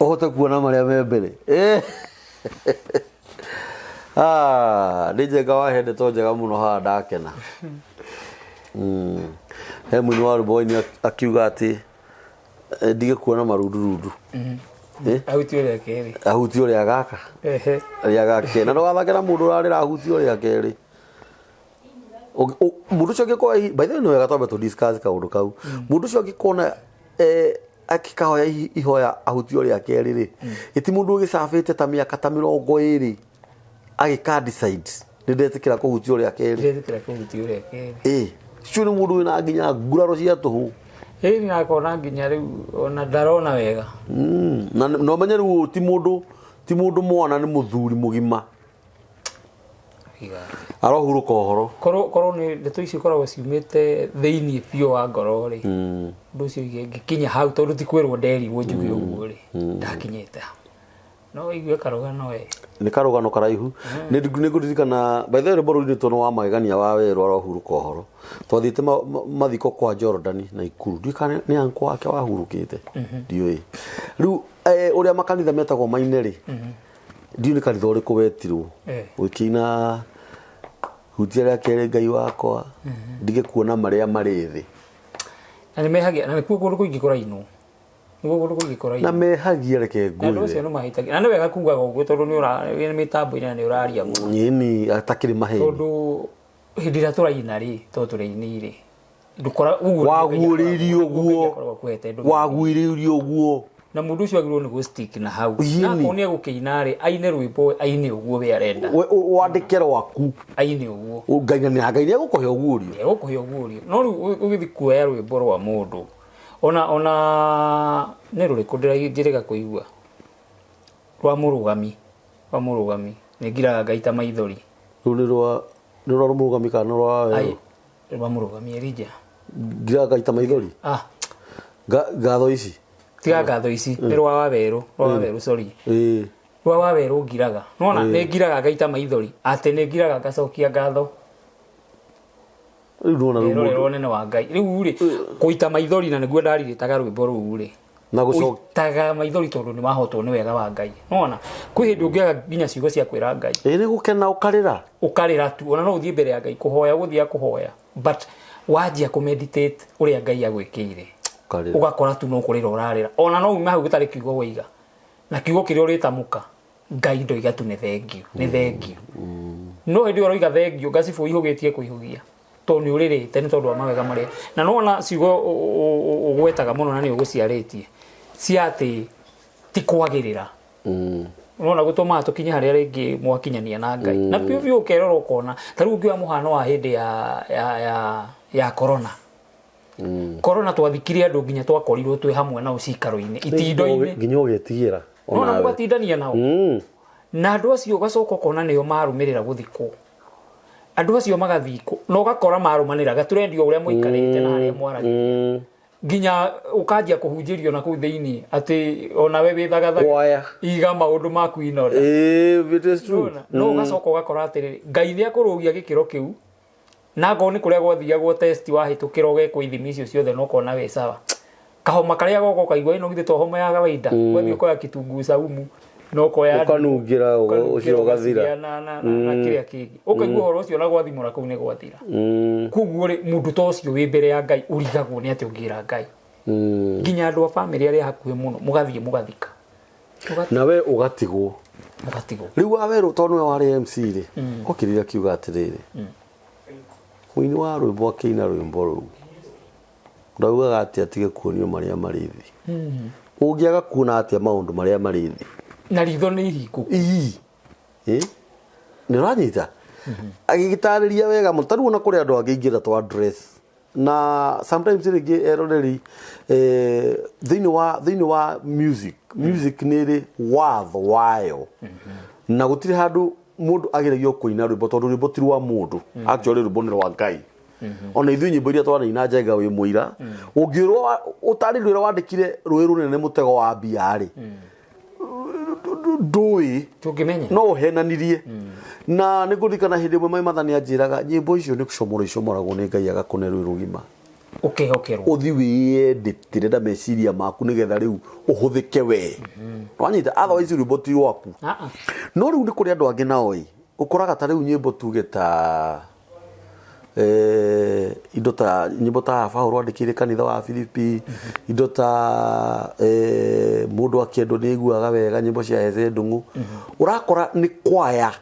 Ũhote kuona marĩa me mbere. Eh. Ah, nĩ njega wahe ndeto njega mũno haha ndakena. He mũini wa rwĩmbo waini akiuga atĩ eh, ndige kuona marundurundu. Eh? Ahutio rĩa kerĩ. Ahutio rĩa gaka. Ehe. Rĩa gake. Na ndũgathake na mũndũ ũrarĩra ahutio rĩa kerĩ. Mũndũ ũcio angĩkorwo, by the way, nĩ wega twambe tũ discuss kaũndũ kau. Mũndũ ũcio angĩkona eh, akĩkahoya ihoya ahutio rĩa kerĩ rĩ, ĩti mũndũ ũgĩcabĩte ta mĩaka ta 20 agĩka decide nĩ ndetĩkĩra kũhutio rĩa kerĩ. Ndetĩkĩra kũhutio rĩa kerĩ. Ĩ ũcio nĩ mũndũ wĩna nginya nguraro cia tũhũ. Ĩĩ na akona nginya rĩu ona ndarona wega. Na na ũmenye rĩu ũyũ ti mũndũ mwana, nĩ mũthuri mũgima. Iga. Arohurũka ũhoro. Korwo nĩ ndeto icio ikoragwo ciumĩte thĩinĩ biũ wa ngoro rĩ, ũndũ ũcio ngĩkinya hau, tondũ ti kwĩrwo nderirwo njuge ũguo rĩ, ndakinyĩte hau no igue karũgano we. Nĩ karũgano karaihu. Nĩ ngũririkana, by the way, rwĩmbo rũinĩtwo nĩ wa magegania wa werũ arohurũka ũhoro. Twathiĩte mathiko kwa Jordan na Ikuru, ndiũĩ kana nĩ uncle wake wahurũkĩte, ndiũĩ rĩu eh, ũrĩa makanitha metagwo maine rĩ, ndiũĩ nĩ kanitha ũrĩkũ wetirwo ũkĩina hutia rĩa kerĩ Ngai wakwa ndige kuona marĩa marĩ thĩ. Na nĩ mehagia, na nĩkuo kũndũ kũingĩ kũrainwo, nĩkuo kũndũ kũingĩ kũrainwo. Na mehagia, reke Na andũ acio ngwĩre. nĩ mahĩtagia, na nĩ wega kugaga ũguo tondũ nĩ ũra wĩ mĩtambo-inĩ na nĩ ũraria mũno. Nyeni atakĩrĩ maheni. Tondũ hĩndĩ ĩrĩa tũraina rĩ, tondũ tũrĩ rĩ, ndũkora ũguo Waguũrĩirio ũguo. akoragwo akuhete ndũmĩrĩri. Waguĩrĩirio ũguo. Na mũndũ ũcio agĩrĩirwo nĩ gũ stick na hau. Ĩni. Na akorwo nĩ egũkĩina rĩ, aine rwĩmbo, aine ũguo we arenda. Wandĩke rwaku. Aine ũguo. Ngai nĩ egũkũhe ũguũrio. Egũkũhe ũguũrio, no rĩu ũgĩthiĩ kuoya rwĩmbo rwa mũndũ ona nĩ rũrĩkũ njĩrĩga kũigua rwa mũrũgami nĩ ngiraga ngaita maithori. Rũu nĩ rwa mũrũgami kana nĩ rwa werũ? Ai, rwa mũrũgami Elijah. Ngiraga ngaita maithori. Ah. Ngatho ici. Tiga ngatho ici, nĩ rwa Wawerũ, sorry. Rwa Wawerũ ngiraga nona nĩ ngiraga ngaita maithori, atĩ nĩ ngiraga ngacokia ngatho. Rĩu nĩwona rĩu Nderorera mũndũ ũnene wa Ngai. Rĩu rĩ, kũita maithori, na nĩguo ndarirĩtaga rwĩmbo rũu rĩ, na gũcokia ũitaga maithori tondũ nĩ wahotwo nĩ wega wa Ngai. Nona kwĩ hĩndĩ ũngĩaga nginya ciugo cia kwĩra Ngai. Ĩ, nĩ gũkena ũkarĩra. Ũkarĩra tu. Ona no ũthiĩ mbere ya Ngai kũhoya, ũgũthiĩ kũhoya, but wanjia kũ meditate ũrĩa Ngai agwĩkĩire, ũkarĩra, ũgakora tu no kũrĩra ũrarĩra, ona no ume hau gũtarĩ kiugo waiga, na kiugo kĩrĩa ũrĩtamũka, Ngai ndoiga tu nĩ thengiũ, nĩ thengiũ. No hĩndĩ ĩyo ũroiga thengiũ, ngacibũ ihũgĩtie kũihũgia tondũ nĩ ũrĩrĩte nĩ tondũ wa mawega marĩa. Na nona ciugo ũgwetaga mũno na nĩ ũgũciarĩtie cia atĩ ti kwagĩrĩra, nona gũtũmaga tũkinye harĩa rĩngĩ mwakinyania na Ngai na biũ biũ, ũkerora ũkona ta rĩu ũngĩoya mũhano wa hĩndĩ ya corona. Corona twathikire andũ nginya twakorirwo twĩ hamwe nao cikaro-inĩ, itindo-inĩ. Nginya ũgetigĩra. Nona onawe. Mũgatindania nao na andũ acio, ũgacoka ũkona nĩo marũmĩrĩra gũthikwo, andũ acio magathikwo na ũgakora marũmanĩra gaturendio ũrĩa mũikarĩte na harĩa mwaragĩria, nginya ũkanjia kũhunjĩrio na kũu thĩinĩ atĩ onawe wĩthagathaga. Kwaya. Iga maũndũ maku in order. Ĩĩ, it is true. Nona, no ũgacoka ũgakora atĩrĩrĩ, Ngai nĩ akũrũgia gĩkĩro kĩu, na akorwo nĩ kũrĩa gwathiagwo test, wahĩtũkĩra ũgekwo ithimi icio ciothe na ũkona wĩ sawa, kahoma karĩa goka ũkaigua ĩno githĩ to homa ya kawaida, ũgathiĩ ũkoya kitunguu saumu na ũkoya ũkanungĩra ũkanungĩra, ũcio ũgathira. Ũgaciria na kĩrĩa kĩngĩ, ũkaigua ũhoro ũcio na gwathimũra kũu nĩ gwathira. Koguo rĩ, mũndũ ta ũcio wĩ mbere ya Ngai ũrigagwo nĩ atĩ ũngĩra Ngai, nginya andũ a bamĩrĩ arĩa hakuhĩ mũno mũgathiĩ mũgathika. Na we ũgatigwo. Mũgatigwo. Rĩu wawerũ, tondũ nĩwe warĩ MC rĩ, okĩrire akiuga atĩrĩrĩ, mũini wa rwĩmbo akĩina rwĩmbo rũu ndaugaga atĩ atige kuonio marĩa marĩ thĩ. Ũngĩaga kuona atĩa maũndũ marĩa marĩ thĩ? Na ritho nĩ ihingũku. Ii. Ĩ? Nĩ ũranyita agĩgĩtarĩria wega mũno. Tarĩu ona kũrĩ andũ angĩ ingĩenda tũ address na sometimes rĩngĩ eroreri eh, thĩinĩ wa music nĩ ĩrĩ watho wayo, na gũtirĩ handũ mũndũ ageragio kũina rwĩmbo, tondũ rwĩmbo ti rwa mũndũ. Actually, rwĩmbo nĩ rwa Ngai. Ona ithuĩ nyĩmbo iria twanaina, Njenga wĩ mũira, ũngĩrwo ũtarĩrio ũrĩa wandĩkire rũĩ rũnene mũtego wa mbia rĩ, ndũĩ. Tũngĩmenya. No ũhenanirie. Na nĩ ngũririkana hĩndĩ ĩmwe mai mathani anjĩraga nyĩmbo icio nĩ gũcomorwo icomoragwo nĩ Ngai agakũne rwĩ rũgima. Ũkehokerwo. Ũthi wĩyendĩtĩre na meciria maku nĩgetha rĩu ũhũthĩke we. Wanyita, otherwise rwĩmbo ti rwaku. Ah, ah. No rĩu nĩ kũrĩ andũ angĩ nao ĩ, ũkoraga ta rĩu nyĩmbo tuge ta indo ta nyĩmbo ta Paũlũ andĩkĩire kanitha wa Filipi, indo ta mũndũ akĩendwo nĩ aiguaga wega, nyĩmbo cia Heze Ndung'u, ũrakora nĩ kwaya,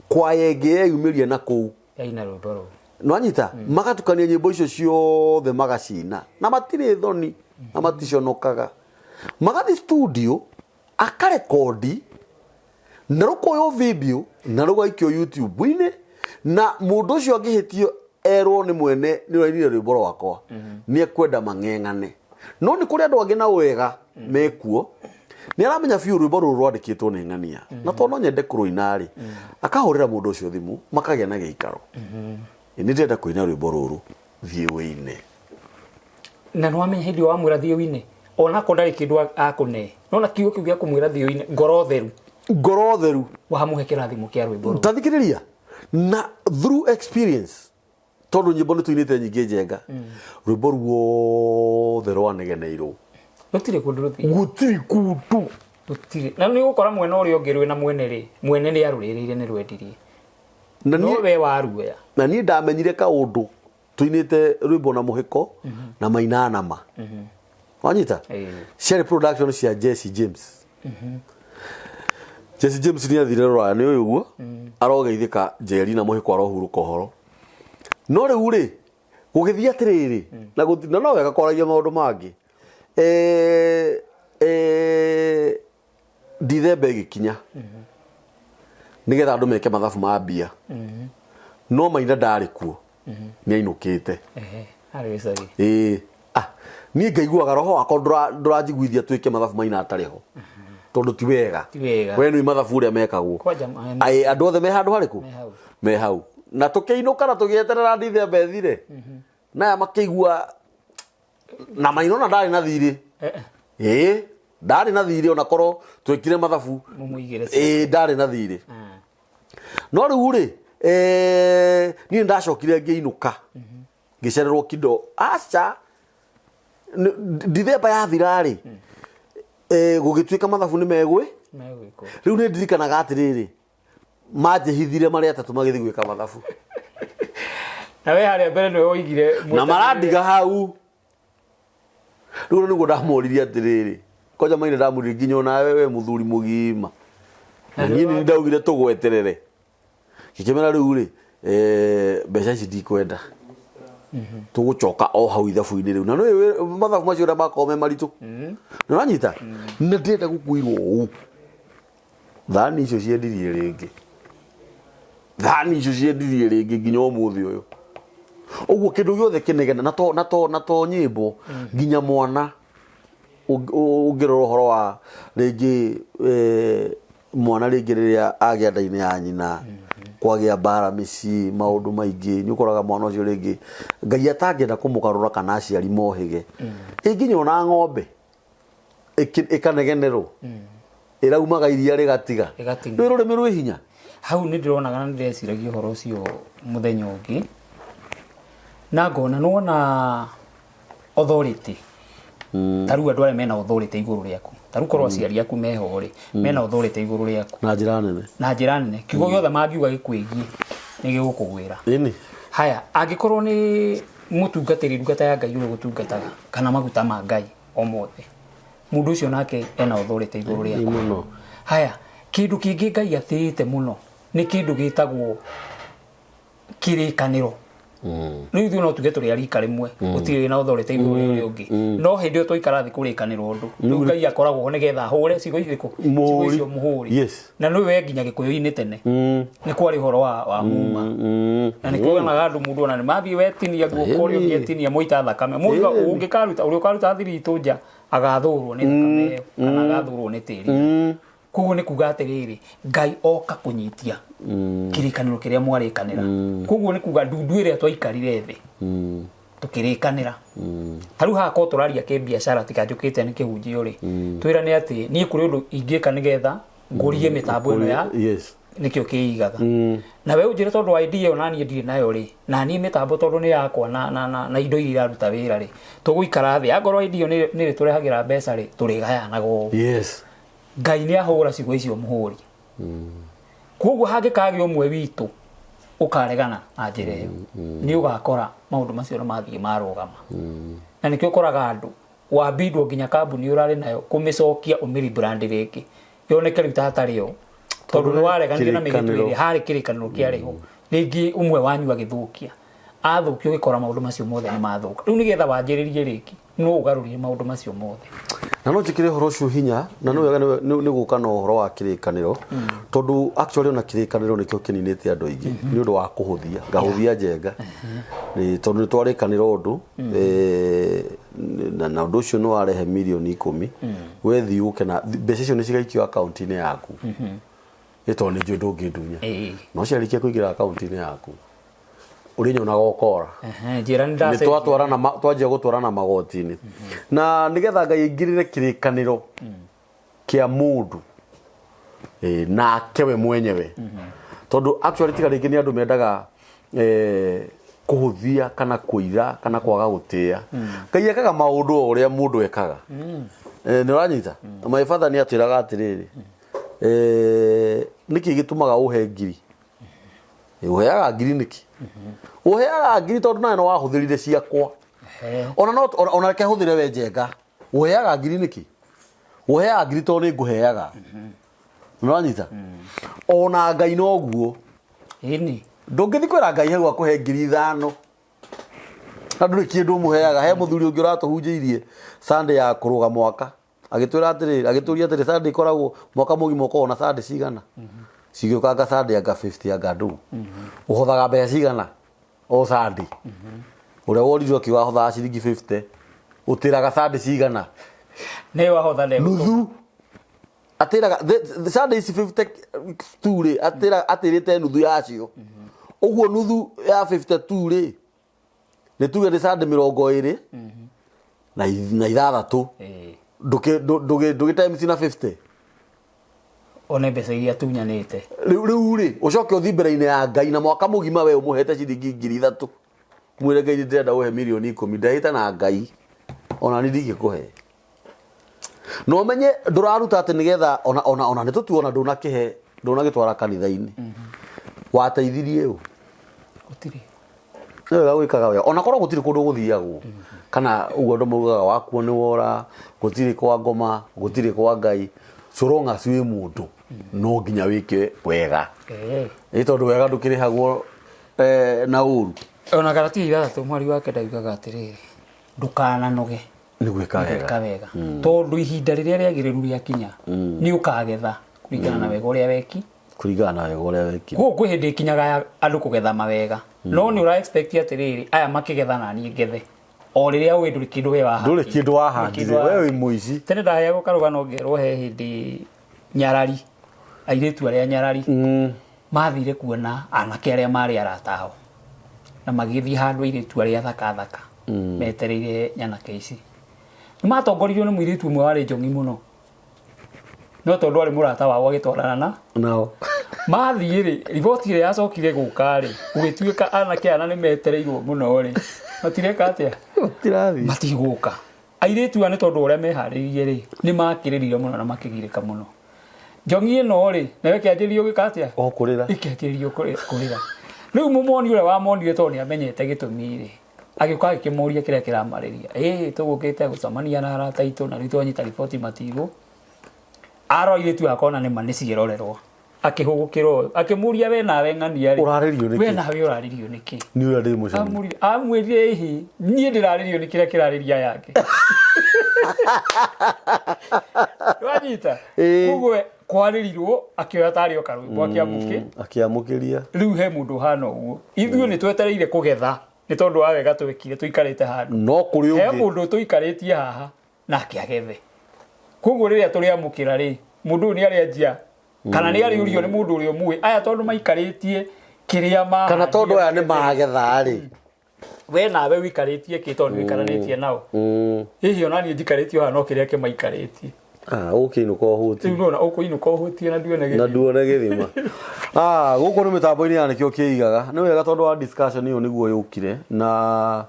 kwaya ĩngĩ yeyumĩria na kũu. Yaina rwĩmbo rũu. Nwanyita, magatukania nyĩmbo icio ciothe magacina na matirĩ thoni na maticonokaga, magathiĩ studio akarekondi na rũkoywo video na rũgaikio YouTube-inĩ, na mũndũ ũcio angĩhĩtio erwo nĩ mwene nĩ ũrainire rwĩmbo rwakwa, nĩ ekwenda mang'eng'ane. No nĩ kũrĩ andũ angĩ na wega mekuo, nĩ aramenya biũ rwĩmbo rũrũ rwandĩkĩtwo nĩ ng'ania, na tondũ no nyende kũrũina rĩ, akahũrĩra mũndũ ũcio thimũ, makagĩa na gĩikaro, nĩ ndĩrenda kũina rwĩmbo rũrũ, thiĩ ũine. Na nĩ wamenya hĩndĩ ĩyo wamwĩra thiĩ ũine, onakorwo ndarĩ kĩndũ akũne, nona kiugo kĩu gĩa kũmwĩra thiĩ ũine, ngoro theru. Ngoro theru. Wamũhe kĩrathimo kĩa rwĩmbo rũu. Ta thikĩrĩria, na through experience, tondũ nyĩmbo nĩ tũinĩte nyingĩ njenga, rwĩmbo ruothe rwanegeneirwo. Rũtirĩ kũndũ rũthiĩ. Gũtirĩ kũndũ. Rũtirĩ. Na nĩ ũgũkora mwena ũrĩa ũngĩ rwĩna mwene rĩ, mwene nĩ arũrĩrĩire nĩ rwendirie. Na No we waruoya. Na niĩ ndamenyire kaũndũ tuinĩte rwĩmbo na mũhĩko na maina nama. Wanyita? Ciarĩ production cia Jesse James. Jesse James nĩ athire rũraya nĩ ũyũ ũguo, arogeithĩka Njeri na mũhĩko arohurũka ũhoro. No rĩu rĩ, gũgĩthiĩ atĩrĩrĩ, na gũti, na no wega kwaragia maũndũ mangĩ. Ndithemba ĩgĩkinya nĩgetha andũ meke mathabu ma mbia, no Maina ndarĩ kuo, nĩ ainũkĩte. Ehe, arĩ gĩcagi. Ĩĩ, ah, niĩ ngaiguaga roho wakwa ndũranjiguithia twĩke mathabu Maina atarĩ ho, tondũ ti wega. Ti wega. We nĩ mathabu ũrĩa mekagwo. Kwanja Aĩ, andũ othe me handũ harĩkũ? Me hau. Me hau. Na tũkĩinũka na tũgĩeterera Ndithemba ĩthire, naya makĩigua na Maina ona ndarĩ na thirĩ. Ĩĩ, ndarĩ na thirĩ ona korwo twekire mathabu. Mũmũigĩre. Ĩĩ, ndarĩ na thirĩ. No rĩu rĩ, niĩ ndacokire ngĩinũka, ngĩcererwo kindo. Aca, Ndithemba yathira rĩ, gũgĩtuĩka mathabu nĩ megwĩ. Megwĩkwo. Rĩu nĩ ndirikanaga atĩrĩrĩ, manjĩhithire marĩ atatũ magĩthiĩ gwĩka mathabu. Na we harĩa mbere nĩwe woigire Na marandiga hau. Rĩu nĩguo ndamũririe atĩrĩrĩ, kwanja Maina ndamũririe nginya onawe we mũthuri mũgima. Na niĩ nĩ ndaugire tũgweterere. Ngĩkĩmera rĩu rĩ, mbeca ici ndikwenda. Tũgũcoka o hau ithabu-inĩ rĩu. Na nĩ mathabu macio ũrĩa makoragwo me maritũ. Nĩ ũranyita? Na ndĩrenda gũkuirwo ũũ. Thani icio ciendirie rĩngĩ. Thani icio ciendirie rĩngĩ nginya ũmũthĩ ũyũ. Ũguo kĩndũ gĩothe kĩnegena na to na to na to nyĩmbo, nginya mwana ũngĩrora ũhoro wa rĩngĩ, mwana rĩngĩ rĩrĩa agĩa nda-inĩ ya nyina, kwagĩa mbara mĩciĩ, maũndũ maingĩ, nĩ ũkoraga mwana ũcio rĩngĩ Ngai atangĩenda kũmũgarũra kana aciari mohĩge. Ĩ nginya ona ng'ombe ĩkanegenerwo, ĩraumaga iria rĩgatiga. Rĩgatiga. Nĩ rũrĩmĩ rwĩ hinya. Hau nĩ ndĩronaga na nĩndĩreciragia ũhoro ũcio mũthenya ũngĩ, na ngona nĩwona authority, ta rĩu andũ arĩa mena authority igũrũ rĩaku, ta rĩu korwo aciari aku meho rĩ, mena authority igũrũ rĩaku na njĩra nene, na njĩra nene, kiugo gĩothe mangiuga gĩkwĩgiĩ nĩ gĩgũkũgwĩra. Haya, angĩkorwo nĩ mũtungatĩri, ndungata ya Ngai ũrĩa ũgũtungataga, kana maguta ma Ngai o mothe, mũndũ ũcio nake ena authority igũrũ rĩaku. Mũno. Haya, kĩndũ kĩngĩ Ngai atĩĩte mũno nĩ kĩndũ gĩtagwo kĩrĩkanĩro. Rĩu ithuĩ no tuge tũrĩ a rika rĩmwe, gũtirĩ wĩna authority igũrũ rĩa ũrĩa ũngĩ, no hĩndĩ ĩyo twaikara thĩ kũrĩkanĩra ũndũ, rĩu Ngai akoragwo ho nĩgetha ahũre ciugo irĩkũ? Ciugo Mũhũri. icio mũhũri. Na nĩ we nginya Gĩkũyũ-inĩ tene nĩ kwarĩ ũhoro wa muma, na nĩ kuonaga andũ mũndũ ona nĩ mathiĩ wetinia guoko, ũrĩa ũngĩ etinia mwaita thakame, mũndũ ũngĩkaruta, ũrĩa ũkaruta thiritũ nja agathũrwo nĩ thakame ĩyo kana agathũrwo nĩ tĩri. Koguo nĩ kuga atĩrĩrĩ, Ngai oka kũnyitia kĩrĩkanĩro kĩrĩa mwarĩkanĩra. Koguo nĩ kuga ndundu ĩrĩa twaikarire thĩ tũkĩrĩkanĩra, ta rĩu haha korwo tũraria kĩbiacara, tiga njũkĩte nĩ kĩhunjio rĩ, twĩrane atĩ niĩ kũrĩ ũndũ ingĩka nĩgetha ngũrie mĩtambo ĩno ya Nĩkĩo kĩigaga na we ũnjĩre tondũ idea ĩyo naniĩ ndirĩ nayo rĩ, na niĩ mĩtambo tondũ nĩ yakwa na indo iria iraruta wĩra rĩ, tũgũikara thĩ angorwo idea ĩyo nĩ ĩrĩtũrehagĩra mbeca rĩ, tũrĩgayanaga ũũ. Ngai nĩ ahũra ciugo icio mũhũri. Koguo hangĩkagĩa ũmwe witũ ũkaregana na njĩra ĩyo, nĩ ũgakora maũndũ macio nĩ mathiĩ marũgama. Na nĩkĩo ũkoraga andũ wambindwo nginya kambuni ũrarĩ nayo kũmĩcokia ũmĩ-rebrand rĩngĩ yoneke rĩu ta hatarĩ yo, tondũ nĩ wareganire na mĩhĩtwo ĩrĩa harĩ kĩrĩkanĩro kĩarĩ ho. Rĩngĩ ũmwe wanyu agĩthũkia, athũkia ũgĩkora maũndũ macio mothe nĩ mathũka. Rĩu nĩgetha wanjĩrĩrie rĩngĩ no ũgarũrire maũndũ macio mothe. Na no njĩkĩre ũhoro ũcio hinya, na nĩ wega nĩ gũka na ũhoro wa kĩrĩkanĩro, tondũ actually ona kĩrĩkanĩro nĩkĩo kĩninĩte andũ aingĩ nĩ ũndũ wa kũhũthia, ngahũthia njenga. Tondũ nĩ twarĩkanĩra ũndũ, na ũndũ ũcio nĩ warehe mirioni 10, we thiĩ ũke na mbeca icio nĩ cigaikio akaunti-inĩ yaku. Ĩ tondũ nĩ njũĩ ndũngĩndunya. No ciarĩkia kũingĩra akaunti-inĩ yaku, ũrĩnyonaga ũkora. Njĩra nĩ Nĩ ndacenjia. Twatwarana twanjia gũtwarana magoti-inĩ. Na nĩgetha Ngai aingĩrĩre kĩrĩkanĩro kĩa mũndũ nake we mwenyewe, tondũ actually tiga rĩngĩ nĩ andũ mendaga kũhũthia kana kũira kana kwaga gũtĩa. Ngai ekaga maũndũ o ũrĩa mũndũ ekaga. Nĩ ũranyita? My father nĩ atwĩraga atĩrĩrĩ, nĩkĩ gĩtũmaga ũhe ngiri? Ũheaga ngiri nĩkĩ? Ũheaga ngiri tondũ nawe nĩ wahũthĩrire ciakwa. Ona no ona reke hũthĩre we njenga. Ũheaga ngiri nĩkĩ? Ũheaga ngiri tondũ nĩ ngũheaga. Nĩ ũranyita? Ona Ngai noguo. Ndũngĩthiĩ kwĩra Ngai hau akũhe 5,000 na ndũrĩ kĩndũ ũmũheaga. He mũthuri ũngĩ ũratũhunjĩirie Sunday ya kũrũga mwaka, agĩtwĩra atĩrĩrĩ, agĩtũria atĩrĩ, Sunday ĩkoragwo mwaka mũgima ũkoragwo na Sunday cigana? Cigĩũkanga Sunday anga 50 anga ndũ. Ũhothaga mbeca cigana o Sunday? Ũrĩa woririo akiuga ahothaga ciringi 50. Ũtĩraga Sunday cigana? Nĩ wahotha nĩ Nuthu. Atĩraga the Sunday ici 52 rĩ, atĩra atĩrĩte nuthu yacio. Ũguo nuthu ya 52 rĩ, nĩ tuge nĩ Sunday 26. Ndũgĩ times na 50. One mbeca iria atunyanĩte. Rĩu rĩ, ũcoke ũthiĩ mbere-inĩ ya Ngai na mwaka mũgima we ũmũhete ciringi 3,000. Mwĩre Ngai nĩ ndĩrenda ũhe mirioni 10, ndahĩta na Ngai ona niĩ ndingĩkũhe. Na ũmenye ndũraruta atĩ nĩgetha ona nĩ tũtuona ndũnakĩhe, ndũnagĩtwara kanitha-inĩ. Wateithirie ũ? Gũtirĩ. Nĩ wega gwĩkaga wega ona korwo gũtirĩ kũndũ gũthiagwo, kana ũguo andũ maugaga wakuo nĩ wora, gũtirĩ kwa ngoma, gũtirĩ kwa Ngai. So long as wĩ mũndũ no nginya wĩke wega. Ĩ tondũ wega ndũkĩrĩhagwo na ũru. Ona Galatia 6 mwari wake ndaugaga atĩrĩrĩ, ndũkananoge nĩ gwĩka wega. Gwĩka wega, tondũ ihinda rĩrĩa rĩagĩrĩru rĩakinya nĩ ũkagetha kũringana na wega ũrĩa weki. Kũringana na wega ũrĩa wekire. Koguo kwĩ hĩndĩ ĩkinyaga ya andũ kũgetha mawega, no nĩ ũra expect atĩrĩrĩ, aya makĩgetha na niĩ ngethe o rĩrĩa ũĩ ndũrĩ kĩndũ we wahandire. Ndũrĩ kĩndũ wahandire, we wĩ mũici. Tene ndaheagwo karũgano ngerwo he hĩndĩ nyarari, airĩtu arĩa nyarari mathire kuona anake arĩa marĩ arata ao, na magĩthiĩ handũ airĩtu arĩa thaka thaka metereire nyanake ici. Nĩ matongoririo nĩ mũirĩtu ũmwe warĩ njong'i mũno, no tondũ arĩ mũrata wao agĩtwarana na nao. Mathiĩ rĩ, riboti ĩrĩa yacokire gũka rĩ, gũgĩtuĩka anake aya na nĩ metereirwo mũno rĩ, matireka atĩa? Matirathiĩ. Matigũka. Airĩtu aya nĩ tondũ ũrĩa meharĩirie rĩ, nĩ makĩrĩrire mũno na makĩgirĩka mũno. Njong'i ĩno rĩ, nayo ĩkĩanjĩrĩria gũĩka atĩa? O kũrĩra. Ĩkĩanjĩrĩria kũrĩra. Rĩu mũmoni ũrĩa wamonire tondũ nĩ amenyete gĩtũmi rĩ, agĩũka agĩkĩmũria kĩrĩa kĩramarĩria. Ĩĩ tũgũkĩte gũcemania na arata aitũ na rĩu twanyita riboti matigũ. Arora airĩtu akona nĩma nĩ ciĩrorerwa. Akĩhũgũkĩra ũyũ, akĩmũria we nawe ng'ania rĩ. Ũrarĩrio nĩkĩ? We nawe ũrarĩrio nĩkĩ? Nĩ ũrĩa ndĩ mũcemi. Amwĩrire ĩhĩ, niĩ ndĩrarĩrio nĩ kĩrĩa kĩrarĩria aya angĩ. Wanyita? Ĩĩ. Koguo kwarĩrirwo akĩoya tarĩ o karwĩmbo akĩamũkĩ. Akĩamũkĩria. Rĩu he mũndũ ũhana ũguo. Ithuĩ nĩ twetereire kũgetha nĩ tondũ wa wega twekire tũikarĩte handũ. No kũrĩ He ũngĩ. mũndũ tũikarĩtie haha nake agethe. Koguo rĩrĩa tũrĩamũkĩra rĩ, mũndũ ũyũ nĩ arĩanjia kana nĩ arĩũrio nĩ mũndũ ũrĩa ũmũĩ, aya tondũ maikarĩtie kĩrĩa ma Kana tondũ aya nĩ magetha rĩ. We nawe ũikarĩtie kĩ tondũ nĩ ũikaranĩtie nao. Hihi ona niĩ njikarĩtie haha no kĩrĩa kĩmaikarĩtie. Ah, ũkĩinũka ũhũti. Rĩu nona ũkũinũka ũhũtie na nduone Na gĩthima. Nduone gĩthima. Ah, gũkũ nĩ mĩtambo-inĩ ya nĩkĩo kĩigaga. Nĩ wega tondũ wa discussion ĩyo nĩguo yũkire na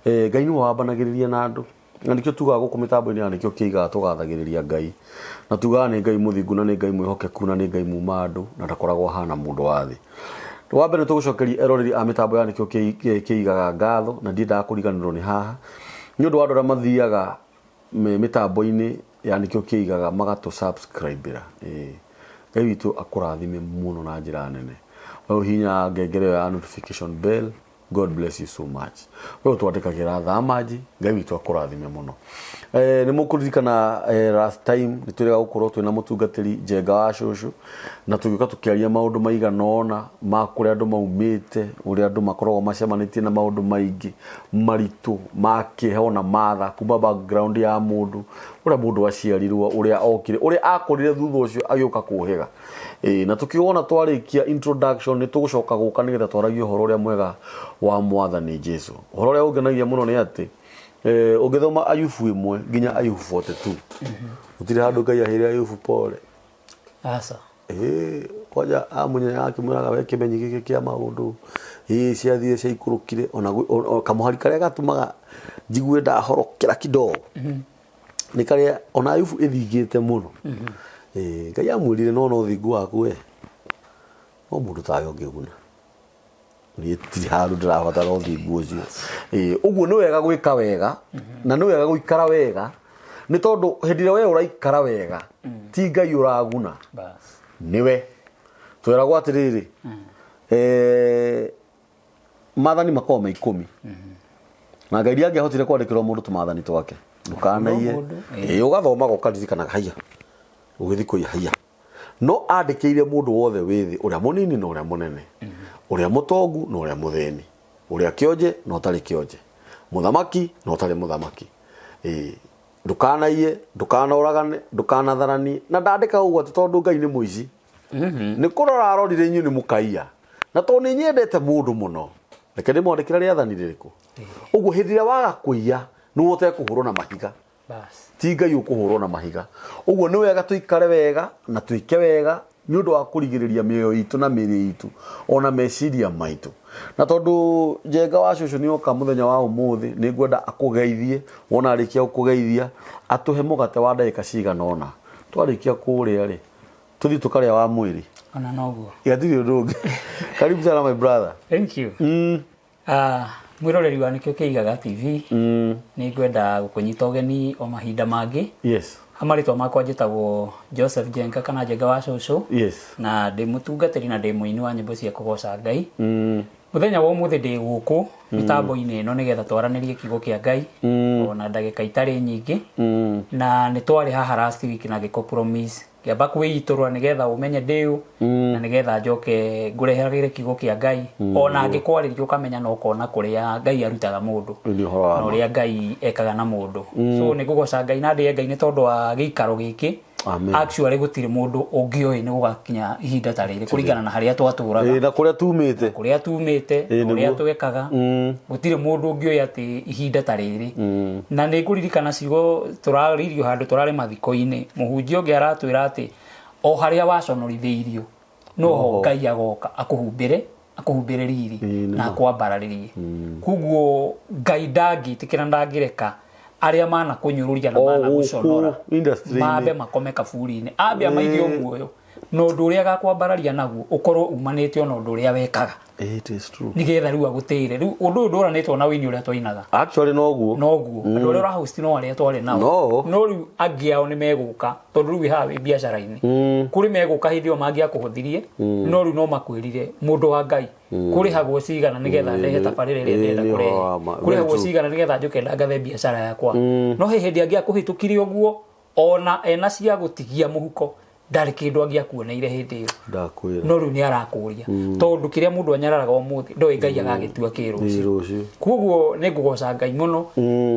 Ngai nĩwe wambanagĩrĩria na andũ. Na nĩkĩo tugaga gũkũ mĩtambo-inĩ ya nĩkĩo kĩigaga tũgathagĩrĩria Ngai. Na tugaga nĩ Ngai mũthingu na nĩ Ngai mwĩhokeku na nĩ Ngai muma andũ na ndakoragwo ahana mũndũ wa thĩ. Wa mbere tũgũcokeria eroreri a mĩtambo ya nĩkĩo kĩigaga ngatho na ndiendaga kũriganĩrwo nĩ haha. Nĩ ũndũ wa andũ arĩa mathiaga mĩtambo-inĩ ya nĩkĩo kĩigaga magatũ subscribe-ĩra. Ĩĩ. Ngai witũ akũrathime mũno na njĩra nene. We ũhihinyaga ngengere ĩyo ya notification bell, God bless you so much. We ũtwandĩkagĩra thamanji, Ngai witũ akũrathime mũno. Nĩ mũkũririkana last time nĩ twĩrĩga gũkorwo twĩna mũtungatĩri Njenga wa Cũcũ na tũgĩũka tũkĩaria maũndũ maigana ũna ma kũrĩa andũ maumĩte, ũrĩa andũ makoragwo macemanĩtie na maũndũ maingĩ maritũ ma kĩeha ona matha kuma background ya mũndũ, ũrĩa mũndũ aciarirwo, ũrĩa okire, ũrĩa akũrire thutha ũcio agĩũka kũhĩga. Ĩĩ, na tũkiuga twarĩkia introduction nĩ tũgũcoka gũka nĩgetha twaragie ũhoro ũrĩa mwega wa mwathani Jesu. Ũhoro ũrĩa ũngenagia mũno nĩ atĩ ũngĩthoma Ayubu 1 nginya Ayubu 42 gũtirĩ handũ Ngai aheire Ayubu pole. Aca. Ĩĩ, kwanja amunyenya akĩmwĩraga we kĩmenyi gĩkĩ kĩa maũndũ, ĩĩ ciathire ciaikũrũkire ona kamũhari karĩa gatũmaga njigue ndahorokera kidogo nĩ karĩa ona Ayubu ĩthingĩte mũno. Ĩĩ, Ngai amwĩrire no no ũthingu waku we no mũndũ tawe ũngĩguna. Niĩ tirĩ handũ ndĩrabatara ũthingu ũcio. Ĩĩ, ũguo nĩ wega gwĩka wega na nĩ wega gũikara wega nĩ tondũ hĩndĩ ĩrĩa we ũraikara wega ti Ngai ũraguna Bas. nĩwe. Tweragwo atĩrĩrĩ, maathani makoragwo me 10 na Ngai ndangĩahotire kwandĩkĩrwo mũndũ tũmathani twake, ndũkanaiye. Mũndũ, Ĩĩ, ũgathomaga ũkaririkanaga haiya ũgĩthiĩ kũiya haiya, no andĩkĩire mũndũ wothe wĩ thĩ, ũrĩa mũnini na ũrĩa mũnene, ũrĩa mũtongu na ũrĩa mũthĩni, ũrĩa kĩonje na ũtarĩ kĩonje, mũthamaki na ũtarĩ mũthamaki. Ĩĩ, ndũkanaiye, ndũkanoragane, ndũkanatharanie. Na ndandĩka ũguo atĩ tondũ Ngai nĩ mũici, nĩ kũrora arorire inyuĩ nĩ mũkaiya, na tondũ nĩ nyendete mũndũ mũno, reke ndĩmwandĩkĩre rĩathani rĩrĩkũ. Ũguo hĩndĩ ĩrĩa waga kũiya nĩwe ũtekũhũrwo na mahiga. Bas. Ti Ngai ũkũhũrwo na mahiga. Ũguo nĩ wega tũikare wega na twĩke wega nĩ ũndũ wa kũrigĩrĩria mĩoyo itũ na mĩĩrĩ itũ ona meciria maitũ. Na tondũ Njenga wa cũcũ nĩ oka mũthenya wa ũmũthĩ, nĩ ngwenda akũgeithie. Wona arĩkia gũkũgeithia atũhe mũgate wa ndagĩka cigana ũna. Twarĩkia kũũrĩa rĩ, tũthiĩ tũkarĩa wa mwĩrĩ. Ona noguo. Gũtirĩ ũndũ ũngĩ. Karibu sana my brother. Thank you. Mwĩroreri wa Nĩkĩo Kĩigaga TV, nĩ ngwenda gũkũnyita ũgeni o mahinda mangĩ. Marĩtwa makwa njĩtagwo Joseph Njenga kana Njenga wa Cũcũ. Na ndĩ mũtungatĩri na ndĩ mũini wa nyĩmbo cia kũgoca Ngai. Mũthenya wa ũmũthĩ ndĩ gũkũ mĩtambo-inĩ ĩno nĩgetha twaranĩrie kiugo kĩa Ngai ona ndagĩka itarĩ nyingĩ. Na nĩ twarĩ haha last week na ngĩkũ promise ngĩamba kwĩitũrũra nĩgetha ũmenye ndĩ ũ na nĩgetha njoke ngũreheragĩre kiugo kĩa Ngai ona ngĩkwarĩria ũkamenya na ũkona kũrĩa Ngai arutaga mũndũ Nĩ ũhoro wa na ma. ũrĩa Ngai ekaga na mũndũ. So nĩ ngũgoca Ngai na ndĩe Ngai nĩ tondũ wa gĩikaro gĩkĩ. Amen. Actually gũtirĩ mũndũ ũngĩoĩ nĩ gũgakinya ihinda ta rĩrĩ kũringana na harĩa twatũraga. Ĩĩ, na kũrĩa tumĩte. Kũrĩa tumĩte, Ĩĩ, na ũrĩa nĩguo. twekaga. Gũtirĩ mũndũ ũngĩoĩ atĩ ihinda ta rĩrĩ. Na nĩ ngũririkana ciugo tũrarĩirio handũ tũrarĩ mathiko-inĩ, mũhunjia ũngĩ aratwĩra atĩ o harĩa waconorithĩirio noho Ngai agoka akũhumbĩre, akũhumbĩre riri Ĩĩ, nĩ na ma. akwambararĩrie. Koguo Ngai ndangĩtĩkĩra, ndangĩreka arĩa manakũnyũrũria na O managũconora gũkũ industry-inĩ. mambe makome kaburi-inĩ, ambe amaige o muoyo na ũndũ ũrĩa agakwambararia naguo ũkorwo umanĩte ona ũndũ ũrĩa wekaga. It is true. Nĩgetha rĩu agũtĩre. Rĩu ũndũ ũyũ ndũranĩtwo na ũini ũrĩa twainaga. Actually noguo. Noguo. Andũ arĩa ũrahost no arĩa twarĩ nao. No. No rĩu angĩ ao nĩ megũka tondũ rĩu wĩ haha wĩ biacara-inĩ. Kũrĩ megũka hĩndĩ ĩyo mangĩakũhũthirie, no rĩu no makwĩrire mũndũ wa Ngai kũrĩhagwo cigana nĩgetha ndehe tabarĩra ĩrĩa ndĩrenda Nĩ kũrehe. ũhoro wa ma. Very Kũrĩhagwo true. cigana nĩgetha njũke ndangathe biacara yakwa. No he hĩndĩ angĩakũhĩtũkire ũguo ona ena cia gũtigia mũhuko ndarĩ kĩndũ angĩakuoneire hĩndĩ ĩyo. Ndakwĩra. No rĩu nĩ arakũria tondũ kĩrĩa mũndũ anyararaga ũmũthĩ ndoĩ Ngai agagĩtua kĩ rũciũ. Ĩ, rũciũ. Koguo nĩ ngũgoca Ngai mũno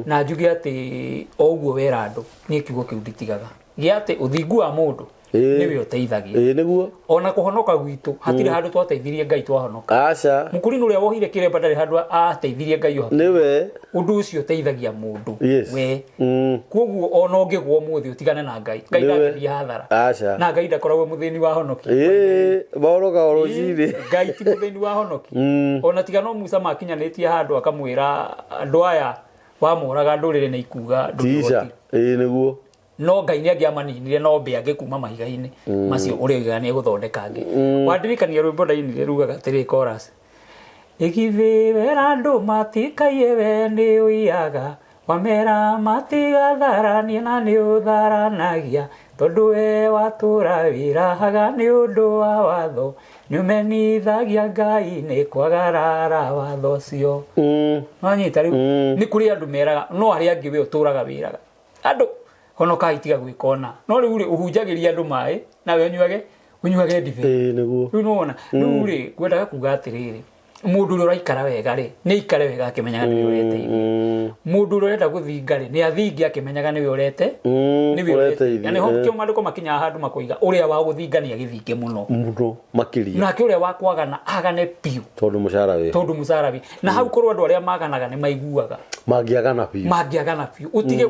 na njuge atĩ o ũguo wera andũ niĩ kiugo kĩu nditigaga gĩa atĩ ũthingu wa mũndũ Nĩwe ũteithagia. Ĩĩ nĩguo. Ona kũhonoka gwitũ hatirĩ handũ twateithirie Ngai twahonoka. Aca. Mũkũrinũ ũrĩa wohire kĩremba ndarĩ handũ ateithirie Ngai oha. Nĩwe. Ũndũ ũcio ũteithagia mũndũ. Yes. We. Koguo ona ũngĩgwa ũmũthĩ ũtigane na Ngai. Ngai Nĩwe. ndangĩthiĩ hathara. Aca. Na Ngai ndakoragwo mũthĩni wa honoki. Ĩĩ, mahonoka o rũcinĩ. Ngai ti mũthĩni wa honoki. Ona tiga no Musa makinyanĩtie handũ akamwĩra andũ aya wamoraga ndũrĩrĩ nĩ ikuga Ticha. ndũrĩhotire. Ĩĩ nĩguo. No Ngai nĩ angĩamaninire no mbĩa angĩ kuma mahiga-inĩ macio ũrĩa oigaga nĩ egũthondeka angĩ. Wandirikania rwĩmbo ndainire rugaga atĩrĩ chorus. Ĩgithĩ wera andũ matikaiye we nĩ ũiyaga, wamera matigatharanie na nĩ ũtharanagia, tondũ we watũra wĩrahaga nĩ ũndũ wa watho, nĩ ũmenithagia Ngai nĩ kwagarara watho ũcio. Wanyita rĩu? Nĩ kũrĩ andũ meraga, no arĩa angĩ we ũtũraga wĩraga. Andũ honokai tiga gwĩka ũna. No rĩu rĩ, ũhunjagĩria andũ maĩ, nawe ũnyuage, ũnyuage ndibei. Ĩĩ nĩguo. Rĩu nĩwona, rĩu rĩ, ngwendaga kuga atĩrĩrĩ, mũndũ ũrĩa ũraikara wega rĩ, nĩ aikare wega akĩmenyaga nĩwe ũreteithia. Mũndũ ũrĩa ũrenda gũthinga rĩ, nĩ athinge akĩmenyaga nĩwe ũrete, nĩwe ũreteithia. Na nĩho kĩo maandĩko makinyaga handũ makoiga ũrĩa wa gũthinga nĩ agĩthinge mũno. Mũno makĩria. Nake ũrĩa wa kwagana agane biũ. Tondũ mũcara wĩho. Tondũ mũcara wĩ. Na hau korwo andũ arĩa maganaga nĩ maiguaga. Mangĩagana biũ. Mangĩagana biũ. Ũtige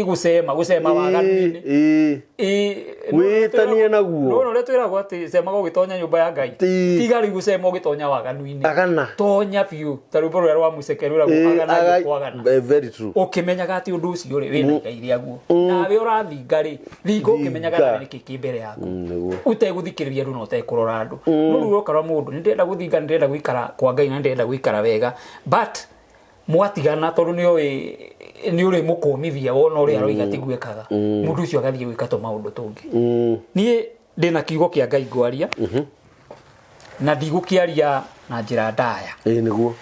gũcema, gũcema waganu-inĩ. Ĩĩ. Wĩtanie naguo. No ũrĩa twĩragwo atĩ cemaga ũgĩtonya nyũmba ya Ngai. Tiga rĩu gũcema ũgĩtonya waganu-inĩ. Agana. Tonya biũ. Ta rwĩmbo rũrĩa rwa Mũceke rwĩragwo agana kwagana. Very true. Ũkĩmenyaga atĩ ũndũ ũcio rĩ wĩna igai rĩaguo. Nawe ũrathinga rĩ, thinga ũkĩmenyaga nawe nĩkĩ kĩ mbere yaku. Nĩguo. Ũtegũthikĩrĩria andũ na ũtekũrora andũ. No rĩu ũkora mũndũ nĩ ndĩrenda gũthinga, nĩ ndĩrenda gũikara kwa Ngai na nĩ ndĩrenda gũikara wega. But mwatigana tondũ nĩ oĩ nĩ ũrĩ mũkũmithia wona ũrĩa aroiga tiguo ekaga. Mũndũ ũcio agathiĩ gwĩka tũmaũndũ tũngĩ. Niĩ ndĩna kiugo kĩa Ngai ngwaria. Na ndigũkĩaria na njĩra ndaya. Ĩĩ nĩguo.